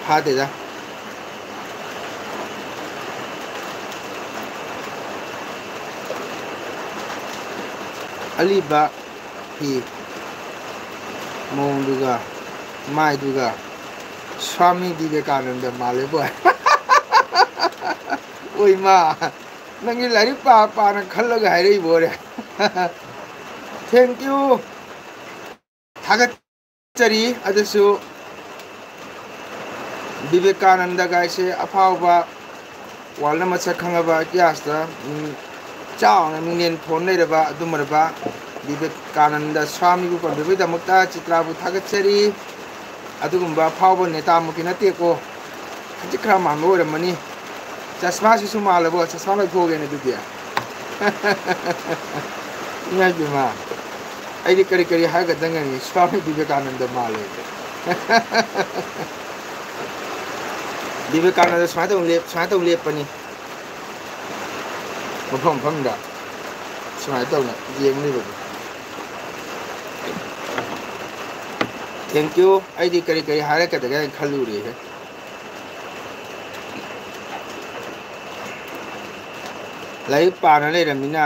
ꯐꯥꯗꯦꯗ꯫ ꯑꯂꯤꯕ ꯐꯤ ꯃꯑꯣꯡꯗꯨꯒ ꯃꯥꯏꯗꯨꯒ ꯁ꯭ꯋꯥꯃꯤ ꯕꯤꯕꯦꯀꯥꯅꯟꯗ ꯃꯥꯜꯂꯦꯕꯣ꯫ ꯑꯣꯏꯃꯥ, ꯅꯪꯒꯤ ꯂꯥꯏꯔꯤꯛ ꯄꯥ ꯄꯥꯅ ꯈꯜꯂꯒ ꯍꯥꯏꯔꯛꯏꯕ ꯑꯣꯏꯔꯦ꯫ Thank you꯫ ꯊꯥꯒꯠꯆꯔꯤ꯫ ꯑꯗꯨꯁꯨ ꯕꯤꯕꯦꯀꯥꯅꯟꯗ ꯒꯥꯏꯁꯦ ꯑꯐꯥꯎꯕ, world ꯃꯁꯛ ꯈꯪꯉꯕ, ꯏꯇꯤꯍꯥꯁꯇ, ꯎꯝ, ꯆꯥꯎꯅ ꯃꯤꯡꯂꯦꯟ ꯊꯣꯟ ꯂꯩꯔꯕ ꯑꯗꯨꯃꯔꯕ ꯕꯤꯕꯦꯀꯥꯅꯟꯗ ꯁ꯭ꯋꯥꯃꯤꯕꯨ ꯄꯟꯕꯤꯕꯒꯤꯗꯃꯛꯇ ꯆꯤꯇ꯭ꯔꯥꯕꯨ ꯊꯥꯒꯠꯆꯔꯤ꯫ ꯑꯗꯨꯒꯨꯝꯕ ꯑꯐꯥꯎꯕ ꯅꯦꯇꯥꯃꯛꯇꯤ ꯅꯠꯇꯦꯀꯣ꯫ ꯈꯖꯤꯛ ꯈꯔ ꯃꯥꯟꯕ ꯑꯣꯏꯔꯝꯃꯅꯤ꯫ ꯆꯁꯃꯥꯁꯤꯁꯨ ꯃꯥꯜꯂꯕꯣ? ꯆꯁꯃꯥ ꯂꯧꯊꯣꯛꯑꯒꯦꯅꯦ ꯑꯗꯨꯗꯤ꯫ ꯏꯃꯥꯏ ꯄꯦꯝꯃ, ꯑꯩꯗꯤ ꯀꯔꯤ ꯀꯔꯤ ꯍꯥꯏꯒꯗꯉꯅꯤ, ꯁ꯭ꯋꯥꯃꯤ ꯕꯤꯕꯦꯀꯥꯅꯟꯗ ꯃꯥꯜꯂꯦ꯫ ꯕꯤꯕꯦꯀꯥꯅꯟꯗ ꯁꯨꯃꯥꯏꯅ ꯇꯧ ꯂꯦꯞ-, ꯁꯨꯃꯥꯏꯅ ꯇꯧ ꯂꯦꯞꯄꯅꯤ꯫ ꯃꯐꯝ ꯃꯐꯝꯗ ꯁꯨꯃꯥꯏꯅ ꯇꯧꯅ ꯌꯦꯡ ꯂꯩꯕꯗꯣ꯫ Thank you꯫ ꯑꯩꯗꯤ ꯀꯔꯤ ꯀꯔꯤ ꯍꯥꯏꯔꯛꯀꯗꯒꯦ ꯍꯥꯏꯅ ꯈꯜꯂꯨꯔꯦꯍꯦ꯫ ꯂꯥꯏꯔꯤꯛ ꯄꯥꯅ ꯂꯩꯔꯝꯃꯤꯅ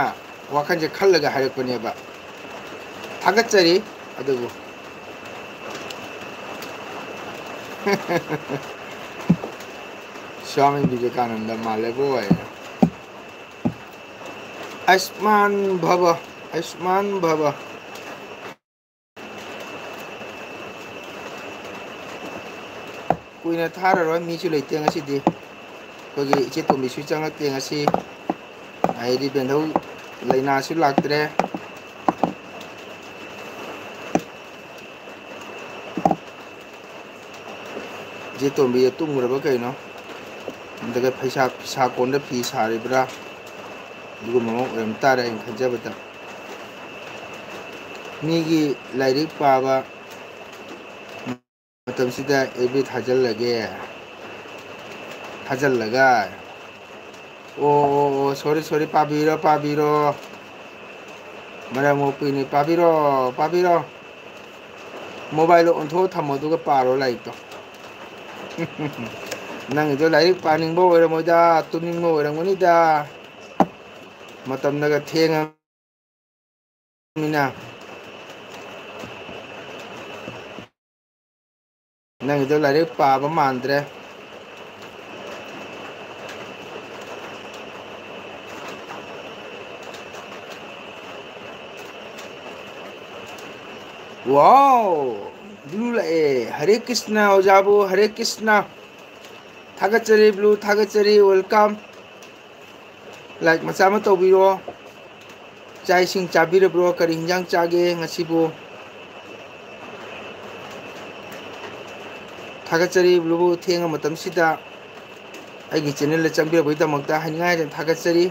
ꯋꯥꯈꯜꯁꯦ ꯈꯜꯂꯒ ꯍꯥꯏꯔꯛꯄꯅꯦꯕ꯫ ꯊꯥꯒꯠꯆꯔꯤ꯫ ꯑꯗꯨꯕꯨ ꯁ꯭ꯋꯥꯃꯤ ꯕꯤꯕꯦꯀꯥꯅꯟꯗ ꯃꯥꯜꯂꯦꯕꯣ꯫ ꯑꯌꯨꯁꯃꯥꯟ ꯚꯕ, ꯑꯌꯨꯁꯃꯥꯟ ꯚꯕ꯫ ꯀꯨꯏꯅ ꯊꯥꯔꯔꯣꯏ, ꯃꯤꯁꯨ ꯂꯩꯇꯦ ꯉꯁꯤꯗꯤ꯫ ꯑꯩꯈꯣꯏꯒꯤ ꯏꯆꯦ ꯇꯣꯝꯕꯤꯁꯨ ꯆꯪꯉꯛꯇꯦ ꯉꯁꯤ꯫ ꯑꯩꯗꯤ ꯕꯦꯟꯙꯧ ꯂꯩꯅꯥꯁꯨ ꯂꯥꯛꯇ꯭ꯔꯦ꯫ ꯏꯆꯦ ꯇꯣꯝꯕꯤꯗ ꯇꯨꯝꯈ꯭ꯔꯕ ꯀꯩꯅꯣ? ꯑꯗꯨꯒ ꯐꯩꯁꯥ, ꯐꯤꯁꯥ ꯀꯣꯟꯗ ꯐꯤ ꯁꯥꯔꯤꯕ꯭ꯔꯥ? ꯑꯗꯨꯒꯨꯝꯕ ꯑꯃ ꯑꯣꯏꯔꯝ ꯇꯥꯔꯦ ꯑꯩꯅ ꯈꯟꯖꯕꯗ꯫ ꯃꯤꯒꯤ ꯂꯥꯏꯔꯤꯛ ꯄꯥꯕ ꯃꯇꯝꯁꯤꯗ ꯑꯦꯕꯤ ꯊꯥꯖꯤꯜꯂꯒꯦ꯫ ꯊꯥꯖꯤꯜꯂꯒ, ꯑꯣ, ꯑꯣ, ꯑꯣ, ꯁꯣꯔꯤ, ꯁꯣꯔꯤ, ꯄꯥꯕꯤꯔꯣ, ꯄꯥꯕꯤꯔꯣ꯫ ꯃꯔꯝ ꯃꯣꯛꯄꯤꯅꯤ, ꯄꯥꯕꯤꯔꯣ, ꯄꯥꯕꯤꯔꯣ꯫ ꯃꯣꯕꯥꯏꯜꯗꯣ ꯑꯣꯟꯊꯣꯛꯑ ꯊꯝꯃꯣ, ꯑꯗꯨꯒ ꯄꯥꯔꯣ ꯂꯥꯏꯔꯤꯛꯇꯣ꯫ ꯅꯪꯒꯤꯗꯣ ꯂꯥꯏꯔꯤꯛ ꯄꯥꯅꯤꯡꯕ ꯑꯣꯏꯔꯝꯃꯣꯏꯗ, ꯇꯨꯝꯅꯤꯡꯕ ꯑꯣꯏꯔꯝꯒꯅꯤꯗ꯫ ꯃꯇꯝꯅꯒ ꯊꯦꯡꯉ ꯃꯤꯅ꯫ ꯅꯪꯒꯤꯗꯣ ꯂꯥꯏꯔꯤꯛ ꯄꯥꯕ ꯃꯥꯟꯗ꯭ꯔꯦ꯫ ꯋꯥꯎ! ꯕ꯭ꯂꯨ ꯂꯥꯛꯑꯦ꯫ ꯍꯔꯦ ꯀ꯭ꯔꯤꯁꯅ ꯑꯣꯖꯥꯕꯨ, ꯍꯔꯦ ꯀ꯭ꯔꯤꯁꯅ꯫ ꯊꯥꯒꯠꯆꯔꯤ ꯕ꯭ꯂꯨ, ꯊꯥꯒꯠꯆꯔꯤ, welcome꯫ Like ꯃꯆꯥ ꯑꯃ ꯇꯧꯕꯤꯔꯣ꯫ ꯆꯥꯛ ꯏꯁꯤꯡ ꯆꯥꯕꯤꯔꯕ꯭ꯔꯣ? ꯀꯔꯤ ꯍꯤꯟꯖꯥꯡ ꯆꯥꯒꯦ ꯉꯁꯤꯕꯨ? ꯊꯥꯒꯠꯆꯔꯤ ꯕ꯭ꯂꯨꯕꯨ, ꯊꯦꯡꯉ ꯃꯇꯝꯁꯤꯗ ꯑꯩꯒꯤ channelꯗ ꯆꯪꯕꯤꯔꯛꯄꯒꯤꯗꯃꯛꯇ ꯍꯥꯏꯅꯤꯡꯉꯥꯏ ꯍꯥꯏꯗꯅ ꯊꯥꯒꯠꯆꯔꯤ꯫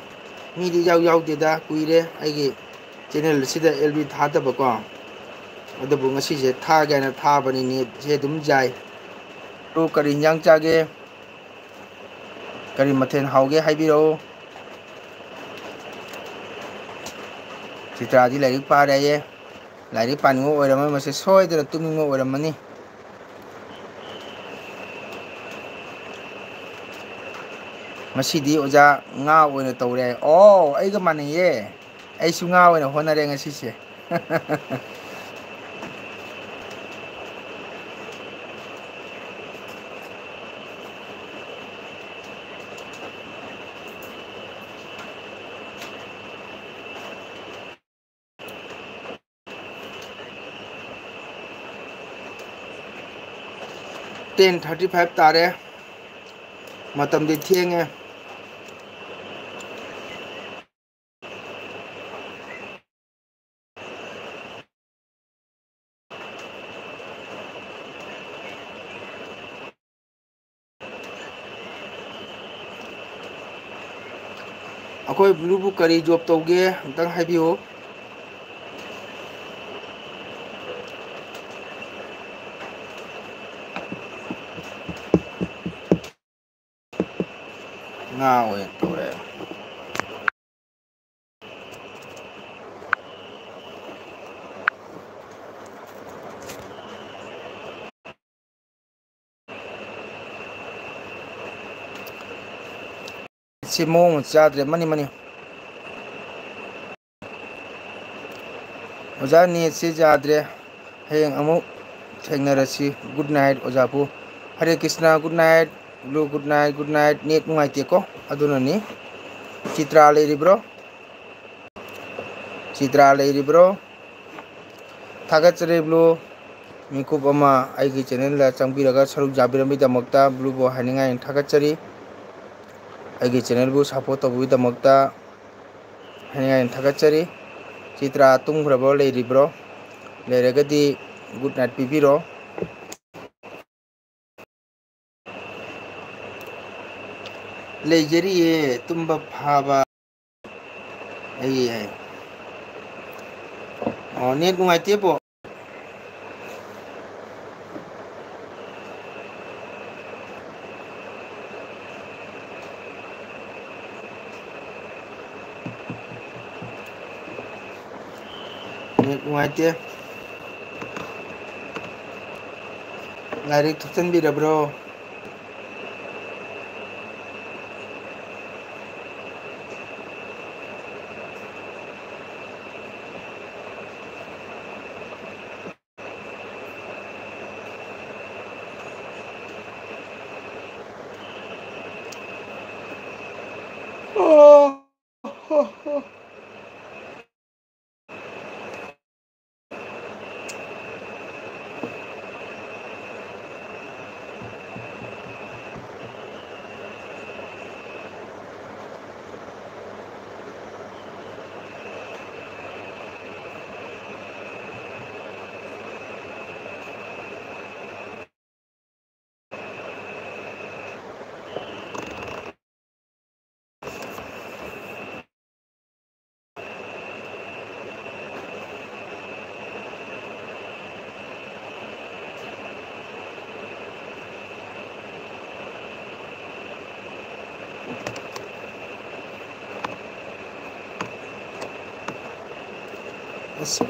ꯃꯤꯗꯤ ꯏꯌꯥꯎ ꯌꯥꯎꯗꯦꯗ, ꯀꯨꯏꯔꯦ ꯑꯩꯒꯤ channel ꯑꯁꯤꯗ L B ꯊꯥꯗꯕꯀꯣ꯫ ꯑꯗꯨꯕꯨ ꯉꯁꯤꯁꯦ ꯊꯥꯒꯦ ꯍꯥꯏꯅ ꯊꯥꯕꯅꯤ, netꯁꯦ ꯑꯗꯨꯝ ꯌꯥꯏ꯫ ꯕ꯭ꯔꯣ, ꯀꯔꯤ ꯍꯤꯟꯖꯥꯡ ꯆꯥꯒꯦ? ꯀꯔꯤ ꯃꯊꯦꯜ ꯍꯥꯎꯒꯦ ꯍꯥꯏꯕꯤꯔꯛꯎ꯫ ꯆꯤꯇ꯭ꯔꯥꯗꯤ ꯂꯥꯏꯔꯤꯛ ꯄꯥꯔꯦꯌꯦ꯫ ꯂꯥꯏꯔꯤꯛ ꯄꯥꯅꯤꯡꯕ ꯑꯣꯏꯔꯝꯃꯣꯏ, ꯃꯁꯤ ꯁꯣꯏꯗꯅ ꯇꯨꯝꯅꯤꯡꯕ ꯑꯣꯏꯔꯝꯃꯅꯤ꯫ ꯉꯁꯤꯗꯤ ꯑꯣꯖꯥ ꯉꯥ ꯑꯣꯏꯅ ꯇꯧꯔꯦ꯫ ꯑꯣ, ꯑꯩꯒ ꯃꯥꯟꯅꯩꯌꯦ꯫ ꯑꯩꯁꯨ ꯉꯥ ꯑꯣꯏꯅ ꯍꯣꯠꯅꯔꯦ ꯉꯁꯤꯁꯦ꯫ Ten thirty five ꯇꯥꯔꯦ꯫ ꯃꯇꯝꯗꯤ ꯊꯦꯡꯉꯦ꯫ ꯑꯩꯈꯣꯏ ꯕ꯭ꯂꯨꯕꯨ ꯀꯔꯤ ꯖꯣꯕ ꯇꯧꯒꯦ? ꯑꯝꯇꯪ ꯍꯥꯏꯕꯤꯌꯨ꯫ ꯉꯥ ꯑꯣꯏꯅ ꯇꯧꯔꯦ꯫ ꯁꯤ ꯃꯑꯣꯡ ꯑꯃ ꯆꯥꯗ꯭ꯔꯦ꯫ ꯃꯅꯤ, ꯃꯅꯤ꯫ ꯑꯣꯖꯥ, ꯅꯦꯠꯁꯦ ꯌꯥꯗ꯭ꯔꯦ꯫ ꯍꯌꯦꯡ ꯑꯃꯨꯛ ꯊꯦꯡꯅꯔꯁꯤ꯫ Good night, ꯑꯣꯖꯥꯕꯨ꯫ ꯍꯔꯦ Krishna, good night꯫ Blue, good night, good night꯫ Net ꯅꯨꯡꯉꯥꯏꯇꯦꯀꯣ, ꯑꯗꯨꯅꯅꯤ꯫ ꯆꯤꯇ꯭ꯔꯥ ꯂꯩꯔꯤꯕ꯭ꯔꯣ? ꯆꯤꯇ꯭ꯔꯥ ꯂꯩꯔꯤꯕ꯭ꯔꯣ? ꯊꯥꯒꯠꯆꯔꯤ ꯕ꯭ꯂꯨ꯫ ꯃꯤꯀꯨꯞ ꯑꯃ ꯑꯩꯒꯤ ꯆꯦꯅꯦꯜꯗ ꯆꯪꯕꯤꯔꯒ ꯁꯔꯨꯛ ꯌꯥꯕꯤꯔꯝꯕꯒꯤꯗꯃꯛꯇ ꯕ꯭ꯂꯨꯕꯨ ꯍꯥꯏꯅꯤꯡꯉꯥꯏ ꯊꯥꯒꯠꯆꯔꯤ꯫ ꯑꯩꯒꯤ ꯆꯦꯅꯦꯜꯕꯨ ꯁꯄꯣꯔꯠ ꯇꯧꯕꯒꯤꯗꯃꯛꯇ ꯍꯥꯏꯅꯤꯡꯉꯥꯏ ꯊꯥꯒꯠꯆꯔꯤ꯫ ꯆꯤꯇ꯭ꯔꯥ ꯇꯨꯝꯈ꯭ꯔꯕ꯭ꯔꯣ, ꯂꯩꯔꯤꯕ꯭ꯔꯣ? ꯂꯩꯔꯒꯗꯤ good night ꯄꯤꯕꯤꯔꯣ꯫ ꯂꯩꯖꯔꯤꯌꯦ, ꯇꯨꯝꯕ ꯐꯥꯕ꯫ ꯑꯩ ꯍꯥꯏ꯫ ꯑꯣ, ꯅꯦꯠ ꯅꯨꯡꯉꯥꯏꯇꯦꯕꯣ꯫ ꯅꯦꯠ ꯅꯨꯡꯉꯥꯏꯇꯦ꯫ ꯂꯥꯏꯔꯤꯛ ꯊꯨꯞꯆꯟꯕꯤꯔꯕ꯭ꯔꯣ?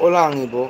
ꯑꯣꯂꯥꯡꯉꯤꯕꯣ꯫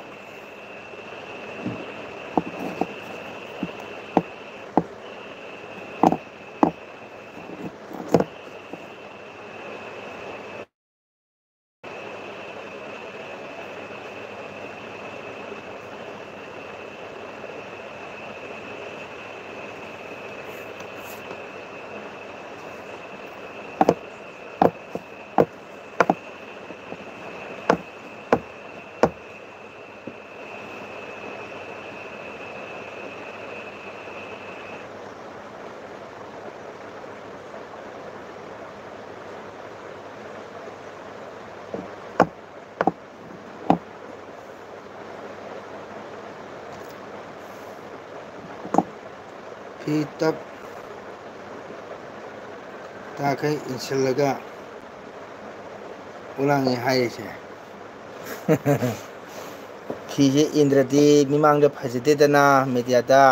ꯐꯤ ꯇꯞ ꯇꯥꯈꯩ ꯏꯟꯁꯤꯜꯂꯒ ꯄꯣꯂꯥꯡꯉꯦ ꯍꯥꯏꯔꯤꯁꯦ꯫ ꯐꯤꯁꯦ ꯏꯟꯗ꯭ꯔꯗꯤ ꯃꯤꯃꯥꯡꯗ ꯐꯖꯗꯦꯗꯅ, ꯃꯦꯗꯤꯌꯥꯗ꯫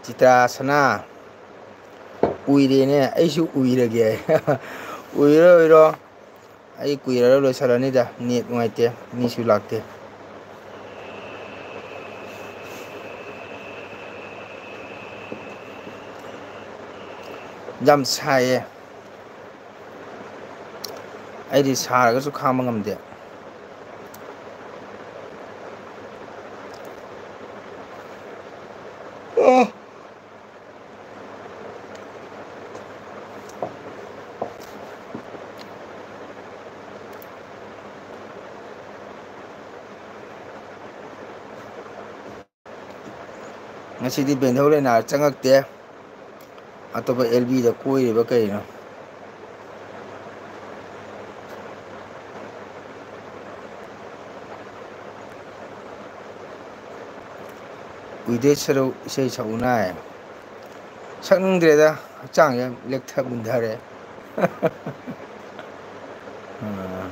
ꯆꯤꯇ꯭ꯔꯥꯁꯅꯥ, ꯎꯏꯔꯦꯅꯦ, ꯑꯩꯁꯨ ꯎꯏꯔꯒꯦ꯫ ꯎꯏꯔꯣ, ꯎꯏꯔꯣ꯫ ꯑꯩ ꯀꯨꯏꯔꯔꯣꯏ, ꯂꯣꯏꯁꯤꯜꯂꯅꯤꯗ꯫ ꯅꯦꯠ ꯅꯨꯡꯉꯥꯏꯇꯦ, ꯃꯤꯁꯨ ꯂꯥꯛꯇꯦ꯫ ꯌꯥꯝ ꯁꯥꯏꯌꯦ꯫ ꯑꯩꯗꯤ ꯁꯥꯔꯒꯁꯨ ꯈꯥꯡꯕ ꯉꯝꯗꯦ꯫ ꯑꯣ꯫ ꯉꯁꯤꯗꯤ ꯕꯦꯟꯙꯧ ꯂꯩꯅꯥ ꯆꯪꯉꯛꯇꯦ꯫ ꯑꯇꯣꯞꯄ ꯑꯦꯜ ꯕꯤꯗ ꯀꯣꯏꯔꯤꯕ ꯀꯩꯅꯣ? ꯎꯏꯗꯣꯏ ꯁꯔꯨꯛ ꯏꯁꯩ ꯁꯛꯎꯅꯥꯏ꯫ ꯁꯛꯅꯤꯡꯗ꯭ꯔꯦꯗ, ꯍꯛꯆꯥꯡꯁꯦ ꯂꯦꯛꯊ ꯃꯨꯟꯊꯔꯦ꯫ ꯑꯥ꯫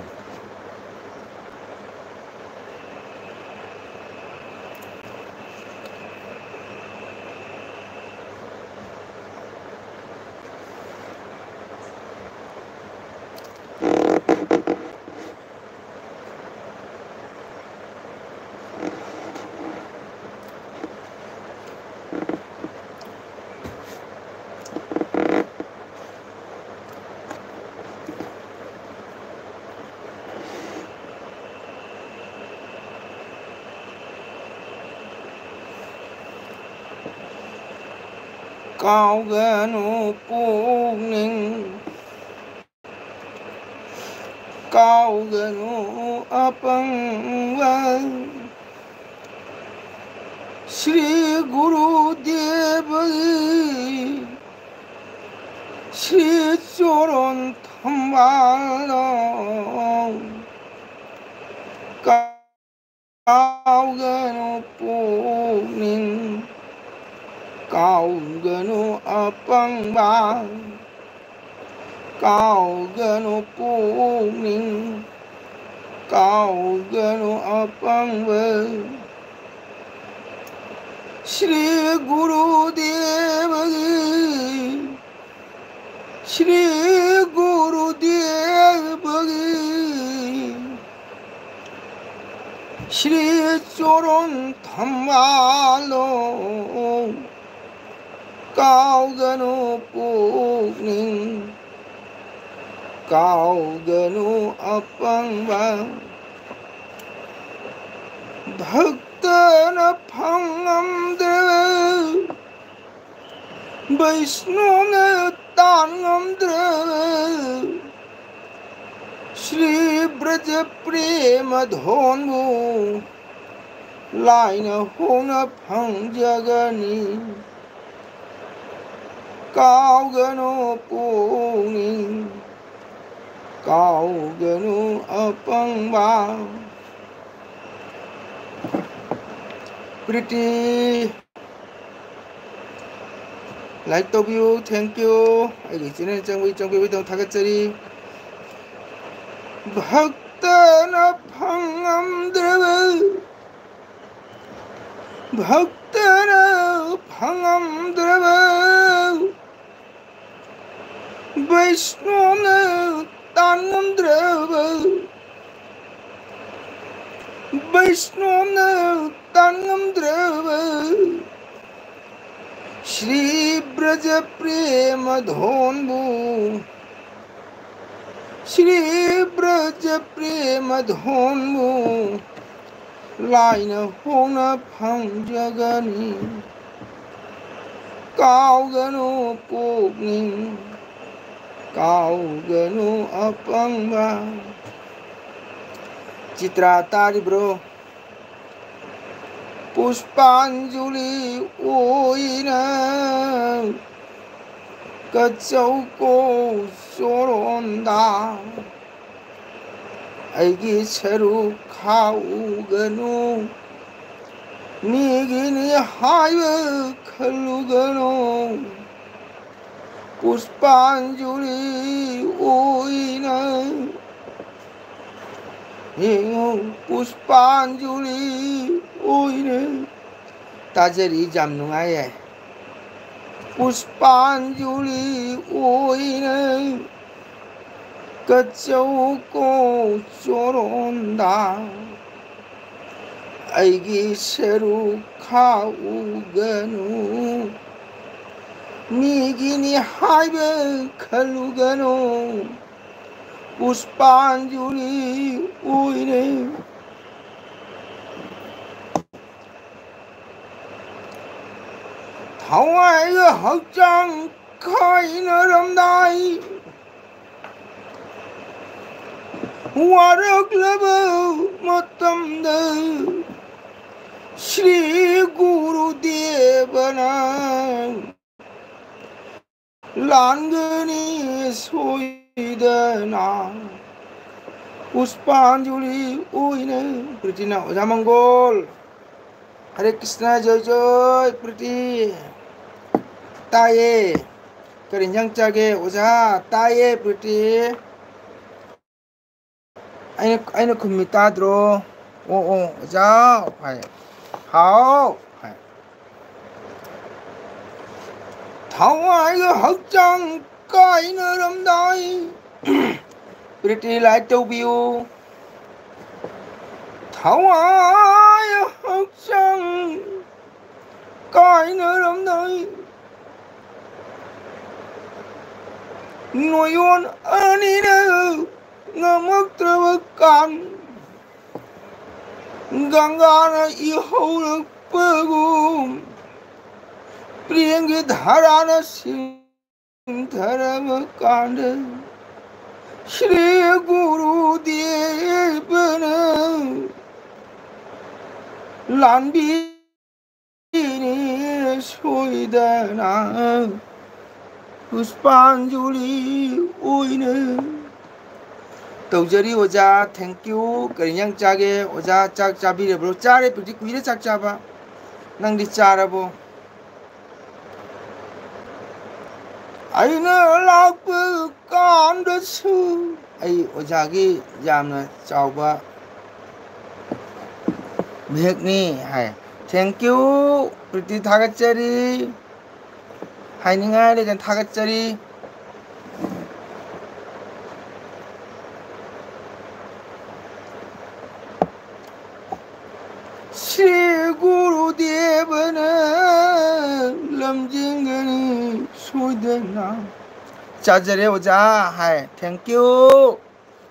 ꯀꯥꯎꯒꯅꯨ ꯄꯨꯛꯅꯤꯡ, ꯀꯥꯎꯒꯅꯨ ꯑꯄꯪꯕ꯫ ꯁ꯭ꯔꯤ ꯒꯨꯔꯨꯗꯦꯕꯒꯤ ꯁ꯭ꯔꯤ ꯆꯣꯔꯣꯟ ꯊꯝꯕꯥꯜꯗꯣ ꯀꯥꯎꯒꯅꯨ ꯄꯨꯛꯅꯤꯡ, ꯀꯥꯎꯒꯅꯨ ꯑꯄꯪꯕ꯫ ꯀꯥꯎꯒꯅꯨ ꯄꯨꯛꯅꯤꯡ, ꯀꯥꯎꯒꯅꯨ ꯑꯄꯪꯕ꯫ ꯁ꯭ꯔꯤ ꯒꯨꯔꯨꯗꯦꯕꯒꯤ, ꯁ꯭ꯔꯤ ꯒꯨꯔꯨꯗꯦꯕꯒꯤ ꯁ꯭ꯔꯤ ꯆꯣꯔꯣꯟ ꯊꯝꯕꯥꯜꯗꯣ ꯀꯥꯎꯒꯅꯨ ꯄꯨꯛꯅꯤꯡ, ꯀꯥꯎꯒꯅꯨ ꯑꯄꯪꯕ꯫ ꯚꯛꯇꯅ ꯐꯪꯉꯝꯗ꯭ꯔꯕ, ꯕꯩꯁ꯭ꯅꯣꯅ ꯇꯥꯟ ꯉꯝꯗ꯭ꯔꯕ ꯁ꯭ꯔꯤ ꯕ꯭ꯔꯖ ꯄ꯭ꯔꯦꯃ ꯙꯣꯟꯕꯨ ꯂꯥꯏꯅ ꯍꯣꯡꯅ ꯐꯪꯖꯒꯅꯤ꯫ ꯀꯥꯎꯒꯅꯨ ꯄꯨꯛꯅꯤꯡ, ꯀꯥꯎꯒꯅꯨ ꯑꯄꯪꯕ꯫ ꯄ꯭ꯔꯤꯇꯤ, like ꯇꯧꯕꯤꯌꯨ, thank you꯫ ꯑꯩꯒꯤ channel ꯆꯪꯕꯒꯤ, ꯆꯪꯕꯤꯕꯒꯤꯗꯃꯛ ꯊꯥꯒꯠꯆꯔꯤ꯫ ꯚꯛꯇꯅ ꯐꯪꯉꯝꯗ꯭ꯔꯕ, ꯚꯛꯇꯅ ꯐꯪꯉꯝꯗ꯭ꯔꯕ, ꯕꯩꯁ꯭ꯅꯣꯅ ꯇꯥꯟ ꯉꯝꯗ꯭ꯔꯕ, ꯕꯩꯁ꯭ꯅꯣꯅ ꯇꯥꯟ ꯉꯝꯗ꯭ꯔꯕ ꯁ꯭ꯔꯤ ꯕ꯭ꯔꯖ ꯄ꯭ꯔꯦꯃ ꯙꯣꯟꯕꯨ, ꯁ꯭ꯔꯤ ꯕ꯭ꯔꯖ ꯄ꯭ꯔꯦꯃ ꯙꯣꯟꯕꯨ ꯂꯥꯏꯅ ꯍꯣꯡꯅ ꯐꯪꯖꯒꯅꯤ꯫ ꯀꯥꯎꯒꯅꯨ ꯄꯨꯛꯅꯤꯡ, ꯀꯥꯎꯒꯅꯨ ꯑꯄꯪꯕ꯫ ꯆꯤꯇ꯭ꯔꯥ ꯇꯥꯔꯤꯕ꯭ꯔꯣ? ꯄꯨꯁꯄꯥꯟꯖꯨꯂꯤ ꯑꯣꯏꯅ ꯀꯆꯧꯀꯣ ꯆꯣꯔꯣꯟꯗ ꯑꯩꯒꯤ ꯁꯔꯨꯛ ꯈꯥꯎꯒꯅꯨ, ꯃꯤꯒꯤꯅꯤ ꯍꯥꯏꯕ ꯈꯜꯂꯨꯒꯅꯨ꯫ ꯄꯨꯁꯄꯥꯟꯖꯨꯂꯤ ꯑꯣꯏꯅ ꯌꯦꯡꯉꯨ, ꯄꯨꯁꯄꯥꯟꯖꯨꯂꯤ ꯑꯣꯏꯅ꯫ ꯇꯥꯖꯔꯤ, ꯌꯥꯝ ꯅꯨꯡꯉꯥꯏꯌꯦ꯫ ꯄꯨꯁꯄꯥꯟꯖꯨꯂꯤ ꯑꯣꯏꯅ ꯀꯆꯧꯀꯣ ꯆꯣꯔꯣꯟꯗ ꯑꯩꯒꯤ ꯁꯔꯨꯛ ꯈꯥꯎꯒꯅꯨ, ꯃꯤꯒꯤꯅꯤ ꯍꯥꯏꯕ ꯈꯜꯂꯨꯒꯅꯨ꯫ ꯄꯨꯁꯄꯥꯟꯖꯨꯂꯤ ꯑꯣꯏꯅ ꯊꯋꯥꯏꯒ ꯍꯛꯆꯥꯡ ꯀꯥꯏꯅꯔꯝꯗꯥꯏ ꯋꯥꯔꯛꯂꯕ ꯃꯇꯝꯗ ꯁ꯭ꯔꯤ ꯒꯨꯔꯨꯗꯦꯕꯅ ꯂꯥꯟꯒꯅꯤ ꯁꯣꯏꯗꯅ꯫ ꯄꯨꯁꯄꯥꯟꯖꯨꯂꯤ ꯑꯣꯏꯅ꯫ ꯄ꯭ꯔꯤꯇꯤꯅ ꯑꯣꯖꯥ ꯃꯪꯒꯣꯜ꯫ ꯍꯔꯦ ꯀ꯭ꯔꯤꯁꯅ, ꯖꯣꯏ ꯖꯣꯏ ꯄ꯭ꯔꯤꯇꯤ꯫ ꯇꯥꯏꯌꯦ꯫ ꯀꯔꯤ ꯏꯟꯖꯥꯡ ꯆꯥꯒꯦ ꯑꯣꯖꯥ? ꯇꯥꯏꯌꯦ ꯄ꯭ꯔꯤꯇꯤ꯫ ꯑꯩꯅ, ꯑꯩꯅ ꯈꯨꯝꯃꯤ ꯇꯥꯗ꯭ꯔꯣ? ꯑꯣ, ꯑꯣ, ꯑꯣꯖꯥ ꯍꯥꯏ꯫ ꯍꯥꯎ ꯍꯥꯏ꯫ ꯊꯋꯥꯏꯒ ꯍꯛꯆꯥꯡ ꯀꯥꯏꯅꯔꯝꯗꯥꯏ꯫ ꯄ꯭ꯔꯤꯇꯤ ꯂꯥꯏꯛ ꯇꯧꯕꯤꯌꯨ꯫ ꯊꯋꯥꯏ ꯍꯛꯆꯥꯡ ꯀꯥꯏꯅꯔꯝꯗꯥꯏ ꯅꯣꯌꯣꯟ ꯑꯅꯤꯅ ꯉꯝꯃꯛꯇ꯭ꯔꯕ ꯀꯥꯟ ꯒꯪꯒꯥꯅ ꯏꯍꯧꯔꯛꯄꯒꯨꯝ प्रेम की धारा न सिंथरम कांड श्री गुरुदेव ने लांबी ꯁꯣꯏꯗꯅ ꯄꯨꯁꯄꯥꯟꯖꯂꯤ ꯑꯣꯏꯅ ꯇꯧꯖꯔꯤ ꯑꯣꯖꯥ꯫ Thank you꯫ ꯀꯔꯤ ꯏꯟꯖꯥꯡ ꯆꯥꯒꯦ ꯑꯣꯖꯥ? ꯆꯥꯛ ꯆꯥꯕꯤꯔꯕ꯭ꯔꯣ? ꯆꯥꯔꯦ, ꯄ꯭ꯔꯤꯇꯤ, ꯀꯨꯏꯔꯦ ꯆꯥꯛ ꯆꯥꯕ꯫ ꯅꯪꯗꯤ ꯆꯥꯔꯕꯣ? ꯑꯩꯅ ꯂꯥꯛꯄ ꯀꯥꯟꯗꯁꯨ ꯑꯩ ꯑꯣꯖꯥꯒꯤ ꯌꯥꯝꯅ ꯆꯥꯎꯕ ꯃꯤꯍꯛꯅꯤ ꯍꯥꯏ꯫ Thank you, ꯄ꯭ꯔꯤꯇꯤ, ꯊꯥꯒꯠꯆꯔꯤ꯫ ꯍꯥꯏꯅꯤꯡꯉꯥꯏ ꯂꯩꯇꯅ ꯊꯥꯒꯠꯆꯔꯤ꯫ ꯁ꯭ꯔꯤ ꯒꯨꯔꯨꯗꯦꯕꯅ ꯂꯝꯖꯤꯡꯒꯅꯤ ꯁꯣꯏꯗꯅ꯫ ꯆꯥꯖꯔꯦ ꯑꯣꯖꯥ ꯍꯥꯏ꯫ Thank you꯫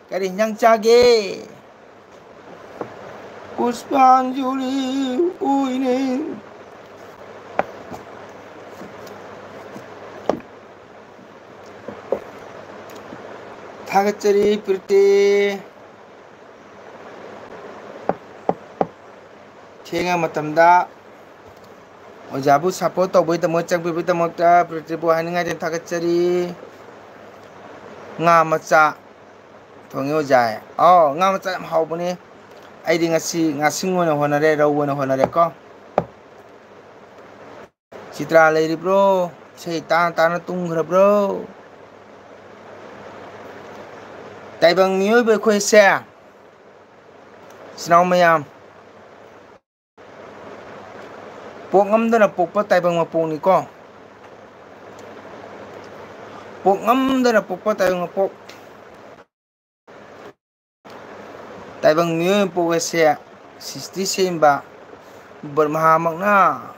ꯀꯔꯤ ꯏꯟꯖꯥꯡ ꯆꯥꯒꯦ? ꯄꯨꯁꯄꯥꯟꯖꯂꯤ ꯑꯣꯏꯅ ꯊꯥꯒꯠꯆꯔꯤ ꯄ꯭ꯔꯤꯇꯤ꯫ ꯊꯦꯡꯉ ꯃꯇꯝꯗ ꯑꯣꯖꯥꯕꯨ support ꯇꯧꯕꯒꯤꯗꯃꯛ, ꯆꯪꯕꯤꯕꯒꯤꯗꯃꯛꯇ ꯄ꯭ꯔꯤꯇꯤꯕꯨ ꯍꯥꯏꯅꯤꯡꯉꯥꯏꯗꯤ ꯊꯥꯒꯠꯆꯔꯤ꯫ ꯉꯥ ꯃꯆꯥ ꯊꯣꯡꯉꯦ ꯑꯣꯖꯥ꯫ ꯑꯥꯎ, ꯉꯥ ꯃꯆꯥ ꯌꯥꯝ ꯍꯥꯎꯕꯅꯦ꯫ ꯑꯩꯗꯤ ꯉꯁꯤ ꯉꯥꯁꯤꯡ ꯑꯣꯏꯅ ꯍꯣꯠꯅꯔꯦ, ꯔꯧ ꯑꯣꯏꯅ ꯍꯣꯠꯅꯔꯦꯀꯣ꯫ ꯆꯤꯇ꯭ꯔꯥ ꯂꯩꯔꯤꯕ꯭ꯔꯣ? ꯏꯁꯩ ꯇꯥꯅ ꯇꯥꯅ ꯇꯨꯝꯈ꯭ꯔꯕ꯭ꯔꯣ? ꯇꯥꯏꯕꯪ ꯃꯤꯑꯣꯏꯕ ꯑꯩꯈꯣꯏꯁꯦ, ꯏꯆꯤꯟ ꯏꯅꯥꯎ ꯃꯌꯥꯝ, ꯄꯣꯛꯉꯝꯗꯅ ꯄꯣꯛꯄ ꯇꯥꯏꯕꯪ ꯃꯄꯣꯛꯅꯤꯀꯣ꯫ ꯄꯣꯛꯉꯝꯗꯅ ꯄꯣꯛꯄ ꯇꯥꯏꯕꯪ ꯃꯄꯣꯛ꯫ ꯇꯥꯏꯕꯪ ꯃꯤꯑꯣꯏ ꯃꯄꯣꯛ ꯑꯁꯦ ꯁ꯭ꯔꯤꯁꯇꯤ ꯁꯦꯝꯕ ꯕ꯭ꯔꯍꯃꯥꯃꯛꯅ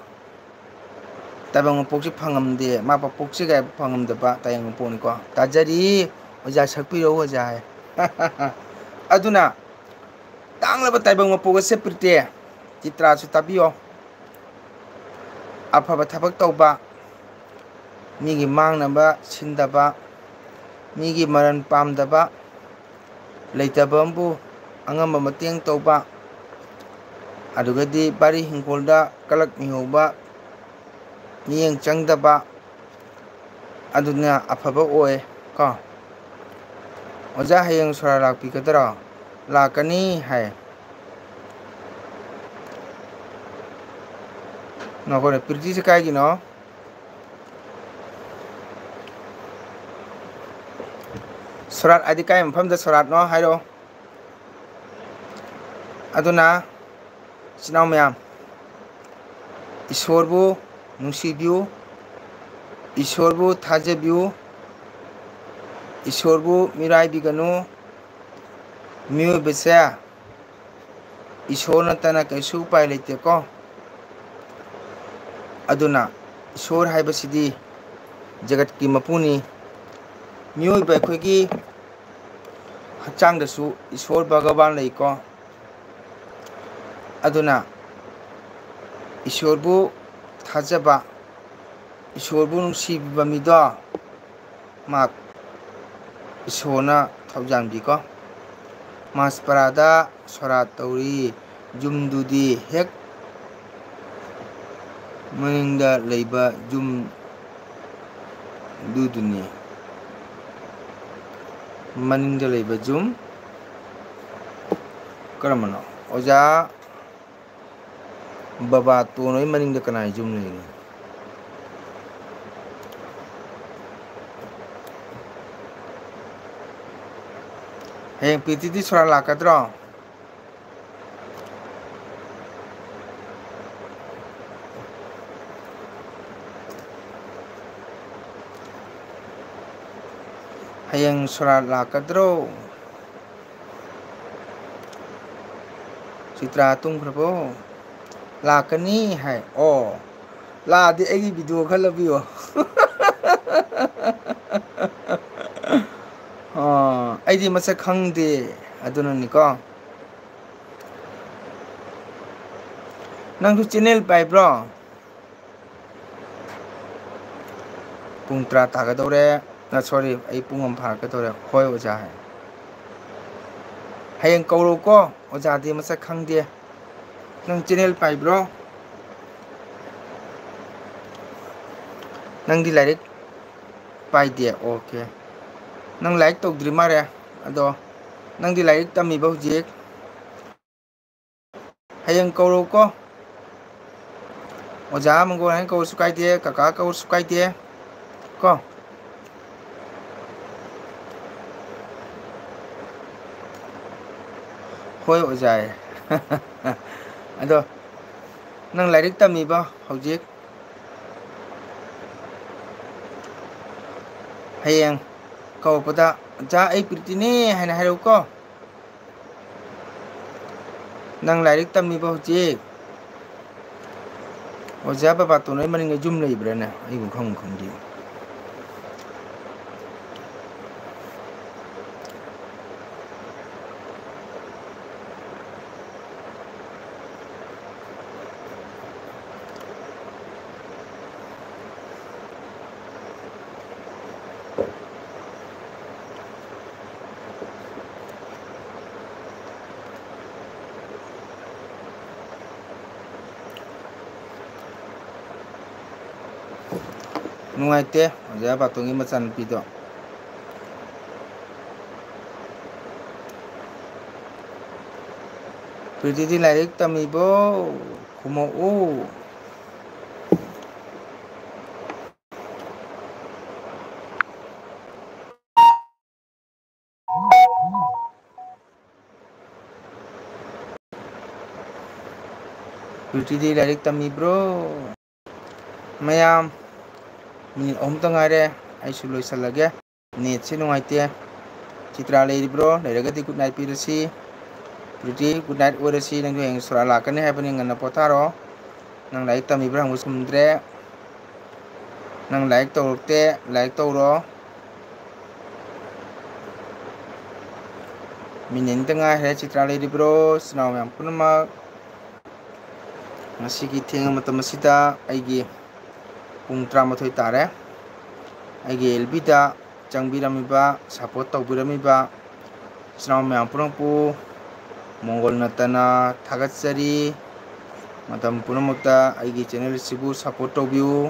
ꯇꯥꯏꯕꯪ ꯃꯄꯣꯛꯁꯤ ꯐꯪꯉꯝꯗꯦ, ꯃꯥ ꯄꯣꯛꯁꯤ ꯀꯥꯏ ꯐꯪꯉꯝꯗꯕ ꯇꯥꯏꯕꯪ ꯃꯄꯣꯛꯅꯤꯀꯣ꯫ ꯇꯥꯖꯔꯤ, ꯑꯣꯖꯥ ꯁꯛꯄꯤꯔꯛꯎ ꯑꯣꯖꯥ ꯍꯥꯏ꯫ ꯑꯗꯨꯅ ꯇꯥꯡꯂꯕ ꯇꯥꯏꯕꯪ ꯃꯄꯣꯛ ꯑꯁꯦ ꯄ꯭ꯔꯤꯇꯦ, ꯆꯤꯇ꯭ꯔꯥꯁꯨ ꯇꯥꯕꯤꯌꯣ꯫ ꯑꯐꯕ ꯊꯕꯛ ꯇꯧꯕ, ꯃꯤꯒꯤ ꯃꯥꯡꯅꯕ ꯁꯤꯟꯗꯕ, ꯃꯤꯒꯤ ꯃꯔꯟ ꯄꯥꯝꯗꯕ, ꯂꯩꯇꯕ ꯑꯃꯕꯨ ꯑꯉꯝꯕ ꯃꯇꯦꯡ ꯇꯧꯕ, ꯑꯗꯨꯒꯗꯤ ꯕꯥꯔꯤ ꯍꯤꯡꯈꯣꯜꯗ ꯀꯂꯛ ꯃꯤꯍꯧꯕ, ꯃꯤꯠꯌꯦꯡ ꯆꯪꯗꯕ, ꯑꯗꯨꯅ ꯑꯐꯕ ꯑꯣꯏ ꯀꯣ꯫ ꯑꯣꯖꯥ, ꯍꯌꯦꯡ ꯁꯣꯔꯥ ꯂꯥꯛꯄꯤꯒꯗ꯭ꯔꯣ? ꯂꯥꯛꯀꯅꯤ ꯍꯥꯏ꯫ ꯅꯈꯣꯏꯅ ꯄ꯭ꯔꯤꯇꯤꯁꯦ ꯀꯥꯏꯒꯤꯅꯣ? ꯁꯣꯔꯥꯠ ꯍꯥꯏꯗꯤ ꯀꯥꯏ ꯃꯐꯝꯗ ꯁꯣꯔꯥꯠꯅꯣ ꯍꯥꯏꯔꯛꯑꯣ꯫ ꯑꯗꯨꯅ, ꯏꯆꯤꯟ ꯏꯅꯥꯎ ꯃꯌꯥꯝ, ꯏꯁꯣꯔꯕꯨ ꯅꯨꯡꯁꯤꯕꯤꯌꯨ, ꯏꯁꯣꯔꯕꯨ ꯊꯥꯖꯕꯤꯌꯨ, ꯏꯁꯣꯔꯕꯨ ꯃꯤꯔꯥꯏꯕꯤꯒꯅꯨ꯫ ꯃꯤꯑꯣꯏꯕꯁꯦ ꯏꯁꯣꯔ ꯅꯠꯇꯅ ꯀꯩꯁꯨ ꯎꯄꯥꯏ ꯂꯩꯇꯦꯀꯣ꯫ ꯑꯗꯨꯅ ꯏꯁꯣꯔ ꯍꯥꯏꯕꯁꯤꯗꯤ ꯖꯒꯠꯀꯤ ꯃꯄꯨꯅꯤ꯫ ꯃꯤꯑꯣꯏꯕ ꯑꯩꯈꯣꯏꯒꯤ ꯍꯛꯆꯥꯡꯗꯁꯨ ꯏꯁꯣꯔ ꯚꯒꯕꯥꯟ ꯂꯩꯀꯣ꯫ ꯑꯗꯨꯅ ꯏꯁꯣꯔꯕꯨ ꯊꯥꯖꯕ, ꯏꯁꯣꯔꯕꯨ ꯅꯨꯡꯁꯤꯕꯤꯕ ꯃꯤꯗꯣ ꯃꯍꯥꯛ ꯏꯁꯣꯔꯅ ꯊꯧꯖꯥꯟꯕꯤꯀꯣ꯫ ꯃꯥꯁꯄꯔꯥꯗ ꯁꯣꯔꯥꯠ ꯇꯧꯔꯤ ꯌꯨꯝꯗꯨꯗꯤ ꯍꯦꯛ ꯃꯅꯤꯡꯗ ꯂꯩꯕ ꯌꯨꯝꯗꯨꯗꯨꯅꯤ꯫ ꯃꯅꯤꯡꯗ ꯂꯩꯕ ꯌꯨꯝ ꯀꯔꯝꯕꯅꯣ? ꯑꯣꯖꯥ ꯕꯕꯥ ꯇꯣꯟ ꯍꯣꯏ ꯃꯅꯤꯡꯗ ꯀꯅꯥꯒꯤ ꯌꯨꯝ ꯂꯩꯒꯦ? ꯍꯌꯦꯡ ꯄ꯭ꯔꯤꯇꯤꯗꯤ ꯁꯣꯔꯥ ꯂꯥꯛꯀꯗ꯭ꯔꯣ? ꯍꯌꯦꯡ ꯁꯣꯔꯥꯠ ꯂꯥꯛꯀꯗ꯭ꯔꯣ? ꯆꯤꯇ꯭ꯔꯥ ꯇꯨꯝꯈ꯭ꯔꯕꯣ? ꯂꯥꯛꯀꯅꯤ ꯍꯥꯏ꯫ ꯑꯣ, ꯂꯥꯛꯑꯗꯤ ꯑꯩꯒꯤ ꯚꯤꯗꯤꯑꯣ ꯈꯔ ꯂꯧꯕꯤꯌꯣ꯫ ꯑꯣ, ꯑꯩꯗꯤ ꯃꯁꯛ ꯈꯪꯗꯦ, ꯑꯗꯨꯅꯅꯤꯀꯣ꯫ ꯅꯪꯁꯨ ꯆꯦꯅꯦꯜ ꯄꯥꯏꯕ꯭ꯔꯣ? ꯄꯨꯡ ꯇꯔꯥ ꯇꯥꯒꯗꯧꯔꯦ꯫ ꯑ, sorry, ꯑꯩ ꯄꯨꯡ ꯑꯃ ꯐꯥꯔꯛꯀꯗꯧꯔꯦ꯫ ꯍꯣꯏ, ꯑꯣꯖꯥ ꯍꯥꯏ꯫ ꯍꯌꯦꯡ ꯀꯧꯔꯛꯎꯀꯣ, ꯑꯣꯖꯥꯗꯤ ꯃꯁꯛ ꯈꯪꯗꯦ꯫ ꯅꯪ channel ꯄꯥꯏꯕ꯭ꯔꯣ? ꯅꯪꯗꯤ ꯂꯥꯏꯔꯤꯛ ꯄꯥꯏꯗꯦ? Okay꯫ ꯅꯪ ꯂꯥꯏꯔꯤꯛ ꯇꯧꯗ꯭ꯔꯤ ꯃꯥꯜꯂꯦ꯫ ꯑꯗꯣ ꯅꯪꯗꯤ ꯂꯥꯏꯔꯤꯛ ꯇꯝꯃꯤꯕ ꯍꯧꯖꯤꯛ? ꯍꯌꯦꯡ ꯀꯧꯔꯛꯎꯀꯣ꯫ ꯑꯣꯖꯥ ꯃꯪꯒꯣꯜ ꯍꯥꯏꯅ ꯀꯧꯔꯁꯨ ꯀꯥꯏꯗꯦ, ꯀꯀꯥ ꯀꯧꯔꯁꯨ ꯀꯥꯏꯗꯦ ꯀꯣ꯫ ꯍꯣꯏ, ꯑꯣꯖꯥ꯫ ꯑꯗꯣ ꯅꯪ ꯂꯥꯏꯔꯤꯛ ꯇꯝꯃꯤꯕ ꯍꯧꯖꯤꯛ? ꯍꯌꯦꯡ ꯀꯧꯔꯛꯄꯗ, "ꯑꯣꯖꯥ, ꯑꯩ ꯄ꯭ꯔꯤꯇꯤꯅꯦ" ꯍꯥꯏꯅ ꯍꯥꯏꯔꯛꯎꯀꯣ꯫ ꯅꯪ ꯂꯥꯏꯔꯤꯛ ꯇꯝꯃꯤꯕ ꯍꯧꯖꯤꯛ? ꯑꯣꯖꯥ ꯕꯕꯥꯇꯣꯟ ꯍꯣꯏ ꯃꯅꯤꯡꯗ ꯌꯨꯝ ꯂꯩꯕ꯭ꯔꯥꯅꯦ? ꯑꯩꯕꯨ ꯈꯪꯕꯨ ꯈꯪꯗꯦ꯫ ꯅꯨꯡꯉꯥꯏꯇꯦ, ꯑꯣꯖꯥ ꯕꯥꯇꯣꯟꯒꯤ ꯃꯆꯥꯅꯨꯄꯤꯗꯣ꯫ ꯄ꯭ꯔꯤꯇꯤꯗꯤ ꯂꯥꯏꯔꯤꯛ ꯇꯝꯃꯤꯕꯣ? ꯈꯨꯝꯃꯛꯎ꯫ ꯄ꯭ꯔꯤꯇꯤꯗꯤ ꯂꯥꯏꯔꯤꯛ ꯇꯝꯃꯤꯕ꯭ꯔꯣ? ꯃꯌꯥꯝ, minute ꯑꯍꯨꯝꯇ ꯉꯥꯏꯔꯦ, ꯑꯩꯁꯨ ꯂꯣꯏꯁꯤꯜꯂꯒꯦ꯫ Netꯁꯤ ꯅꯨꯡꯉꯥꯏꯇꯦ꯫ ꯆꯤꯇ꯭ꯔꯥ ꯂꯩꯔꯤꯕ꯭ꯔꯣ? ꯂꯩꯔꯒꯗꯤ good night ꯄꯤꯔꯁꯤ꯫ Preeti, good night ꯑꯣꯏꯔꯁꯤ꯫ ꯅꯪꯁꯨ ꯍꯌꯦꯡ ꯁꯣꯔꯥ ꯂꯥꯛꯀꯅꯤ ꯍꯥꯏꯕꯅꯤ, ꯉꯟꯅ ꯄꯣꯊꯥꯔꯣ꯫ ꯅꯪ ꯂꯥꯏꯔꯤꯛ ꯇꯝꯃꯤꯕ꯭ꯔꯥ ꯍꯪꯕ ꯆꯨꯝꯗ꯭ꯔꯦ꯫ ꯅꯪ ꯂꯥꯏꯔꯤꯛ ꯇꯧꯔꯛꯇꯦ, ꯂꯥꯏꯔꯤꯛ ꯇꯧꯔꯣ꯫ Minute ꯑꯅꯤꯇ ꯉꯥꯏꯈ꯭ꯔꯦ꯫ ꯆꯤꯇ꯭ꯔꯥ ꯂꯩꯔꯤꯕ꯭ꯔꯣ? ꯏꯆꯤꯟ ꯏꯅꯥꯎ ꯃꯌꯥꯝ ꯄꯨꯝꯅꯃꯛ, ꯉꯁꯤꯒꯤ ꯊꯦꯡꯉ ꯃꯇꯝ ꯑꯁꯤꯗ ꯑꯩꯒꯤ ꯄꯨꯡ ꯇꯔꯥꯃꯥꯊꯣꯏ ꯇꯥꯔꯦ꯫ ꯑꯩꯒꯤ ꯑꯦꯜ ꯕꯤꯗ ꯆꯪꯕꯤꯔꯝꯃꯤꯕ, ꯁꯞꯄꯣꯔꯠ ꯇꯧꯕꯤꯔꯝꯃꯤꯕ ꯏꯆꯤꯟ ꯏꯅꯥꯎ ꯃꯌꯥꯝ ꯄꯨꯝꯅꯃꯛꯄꯨ ꯃꯣꯡꯒꯣꯜ ꯅꯠꯇꯅ ꯊꯥꯒꯠꯆꯔꯤ꯫ ꯃꯇꯝ ꯄꯨꯝꯅꯃꯛꯇ ꯑꯩꯒꯤ ꯆꯦꯅꯦꯜ ꯑꯁꯤꯕꯨ ꯁꯞꯄꯣꯔꯠ ꯇꯧꯕꯤꯌꯨ꯫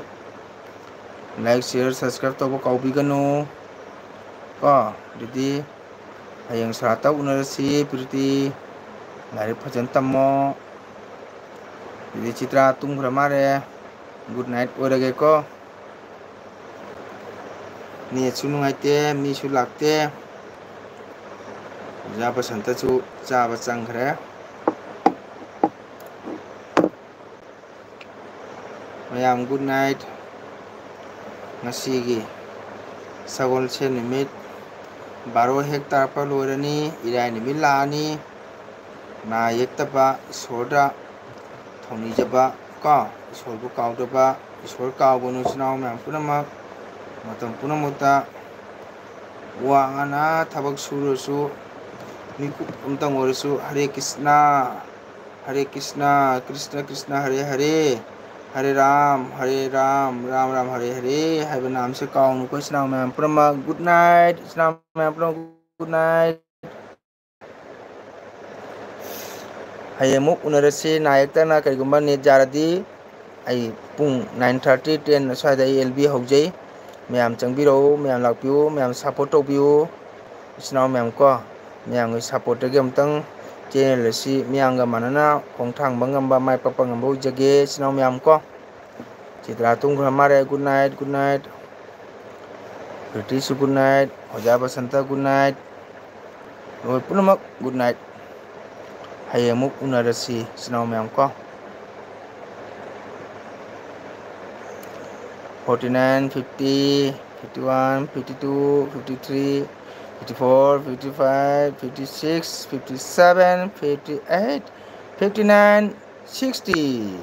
ꯂꯥꯏꯛ, ꯁꯤꯌꯔ, ꯁꯕꯁꯀ꯭ꯔꯥꯏꯕ ꯇꯧꯕ ꯀꯥꯎꯕꯤꯒꯅꯨ ꯀꯣ꯫ ꯑꯗꯨꯗꯤ ꯍꯌꯦꯡ ꯁꯣꯔꯥꯠꯇ ꯎꯅꯔꯁꯤ꯫ ꯄ꯭ꯔꯤꯇꯤ, ꯂꯥꯏꯔꯤꯛ ꯐꯖꯅ ꯇꯝꯃꯣ꯫ ꯑꯗꯨꯗꯤ ꯆꯤꯇ꯭ꯔꯥ ꯇꯨꯝꯈ꯭ꯔ ꯃꯥꯜꯂꯦ꯫ ꯒꯨꯗ ꯅꯥꯏꯠ ꯑꯣꯏꯔꯒꯦꯀꯣ꯫ ꯅꯦꯠꯁꯨ ꯅꯨꯡꯉꯥꯏꯇꯦ, ꯃꯤꯁꯨ ꯂꯥꯛꯇꯦ꯫ ꯑꯣꯖꯥ ꯕꯁꯟꯇꯁꯨ ꯆꯥꯕ ꯆꯪꯈ꯭ꯔꯦ꯫ ꯃꯌꯥꯝ ꯒꯨꯗ ꯅꯥꯏꯠ꯫ ꯉꯁꯤꯒꯤ ꯁꯒꯣꯜꯁꯦꯟ ꯅꯨꯃꯤꯠ ꯕꯥꯔꯣ ꯍꯦꯛ ꯇꯥꯔꯛꯄ ꯂꯣꯏꯔꯅꯤ, ꯏꯔꯥꯏ ꯅꯨꯃꯤꯠ ꯂꯥꯛꯑꯅꯤ꯫ ꯅꯥ ꯌꯦꯛꯇꯕ, ꯏꯁꯣꯔꯗ ꯊꯧꯅꯤꯖꯕ ꯀꯣ, ꯏꯁꯣꯔꯕꯨ ꯀꯥꯎꯗꯕ, ꯏꯁꯣꯔ ꯀꯥꯎꯒꯅꯨ ꯏꯆꯤꯟ ꯏꯅꯥꯎ ꯃꯌꯥꯝ ꯄꯨꯝꯅꯃꯛ꯫ ꯃꯇꯝ ꯄꯨꯝꯅꯃꯛꯇ ꯋꯥ ꯉꯥꯡꯅ ꯊꯕꯛ ꯁꯨꯔꯁꯨ, ꯃꯤꯀꯨꯞ ꯑꯝꯇꯪ ꯑꯣꯏꯔꯁꯨ ꯍꯔꯦ ꯀ꯭ꯔꯤꯁꯅ, ꯍꯔꯦ ꯀ꯭ꯔꯤꯁꯅ, ꯀ꯭ꯔꯤꯁꯅ ꯀ꯭ꯔꯤꯁꯅ ꯍꯔꯦ ꯍꯔꯦ, ꯍꯔꯦ ꯔꯥꯝ ꯍꯔꯦ ꯔꯥꯝ, ꯔꯥꯝ ꯔꯥꯝ ꯍꯔꯦ ꯍꯔꯦ ꯍꯥꯏꯕ ꯅꯥꯝꯁꯦ ꯀꯥꯎꯅꯨꯀꯣ ꯏꯆꯤꯟ ꯏꯅꯥꯎ ꯃꯌꯥꯝ ꯄꯨꯝꯅꯃꯛ꯫ ꯒꯨꯗ ꯅꯥꯏꯠ ꯏꯆꯤꯟ ꯏꯅꯥꯎ ꯃꯌꯥꯝ ꯄꯨꯝꯅꯃꯛ, ꯒꯨꯗ ꯅꯥꯏꯠ꯫ ꯍꯌꯦꯡ ꯑꯃꯨꯛ ꯎꯅꯔꯁꯤ ꯅꯥ ꯌꯦꯛꯇꯅ꯫ ꯀꯔꯤꯒꯨꯝꯕ ꯅꯦꯠ ꯌꯥꯔꯗꯤ ꯑꯩ ꯄꯨꯡ ꯅꯥꯏꯟ ꯊꯥꯔꯇꯤ, ꯇꯦꯟ ꯑꯁ꯭ꯋꯥꯏꯗ ꯑꯩ ꯑꯦꯜ ꯕꯤ ꯍꯧꯖꯩ꯫ ꯃꯌꯥꯝ ꯆꯪꯕꯤꯔꯛꯎ, ꯃꯌꯥꯝ ꯂꯥꯛꯄꯤꯌꯨ, ꯃꯌꯥꯝ ꯁꯞꯄꯣꯔꯠ ꯇꯧꯕꯤꯌꯨ ꯏꯆꯤꯟ ꯏꯅꯥꯎ ꯃꯌꯥꯝ ꯀꯣ꯫ ꯃꯌꯥꯝꯒꯤ ꯁꯞꯄꯣꯔꯠꯇꯒꯤ ꯑꯃꯨꯛꯇꯪ ꯆꯦꯅꯦꯜ ꯑꯁꯤ ꯃꯤꯌꯥꯝꯒ ꯃꯥꯟꯅꯅ ꯈꯣꯡꯊꯥꯡꯕ ꯉꯝꯕ, ꯃꯥꯏ ꯄꯥꯛꯄ ꯉꯝꯕ ꯑꯣꯏꯖꯒꯦ ꯏꯆꯤꯟ ꯏꯅꯥꯎ ꯃꯌꯥꯝ ꯀꯣ꯫ ꯆꯤꯇ꯭ꯔꯥ ꯇꯨꯝꯈ꯭ꯔ ꯃꯥꯜꯂꯦ꯫ Good night, good night. ꯄ꯭ꯔꯤꯇꯤꯁꯨ ꯒꯨꯗ ꯅꯥꯏꯠ, ꯑꯣꯖꯥ ꯕꯁꯟꯇ ꯒꯨꯗ ꯅꯥꯏꯠ꯫ ꯅꯈꯣꯏ ꯄꯨꯝꯅꯃꯛ ꯒꯨꯗ ꯅꯥꯏꯠ꯫ ꯍꯌꯦꯡ ꯑꯃꯨꯛ ꯎꯅꯔꯁꯤ ꯏꯆꯤꯟ ꯏꯅꯥꯎ ꯃꯌꯥꯝ ꯀꯣ꯫ Forty nine, fifty, fifty one, fifty two, fifty three, fifty four, fifty five, fifty six, fifty seven, fifty eight, fifty nine, sixty.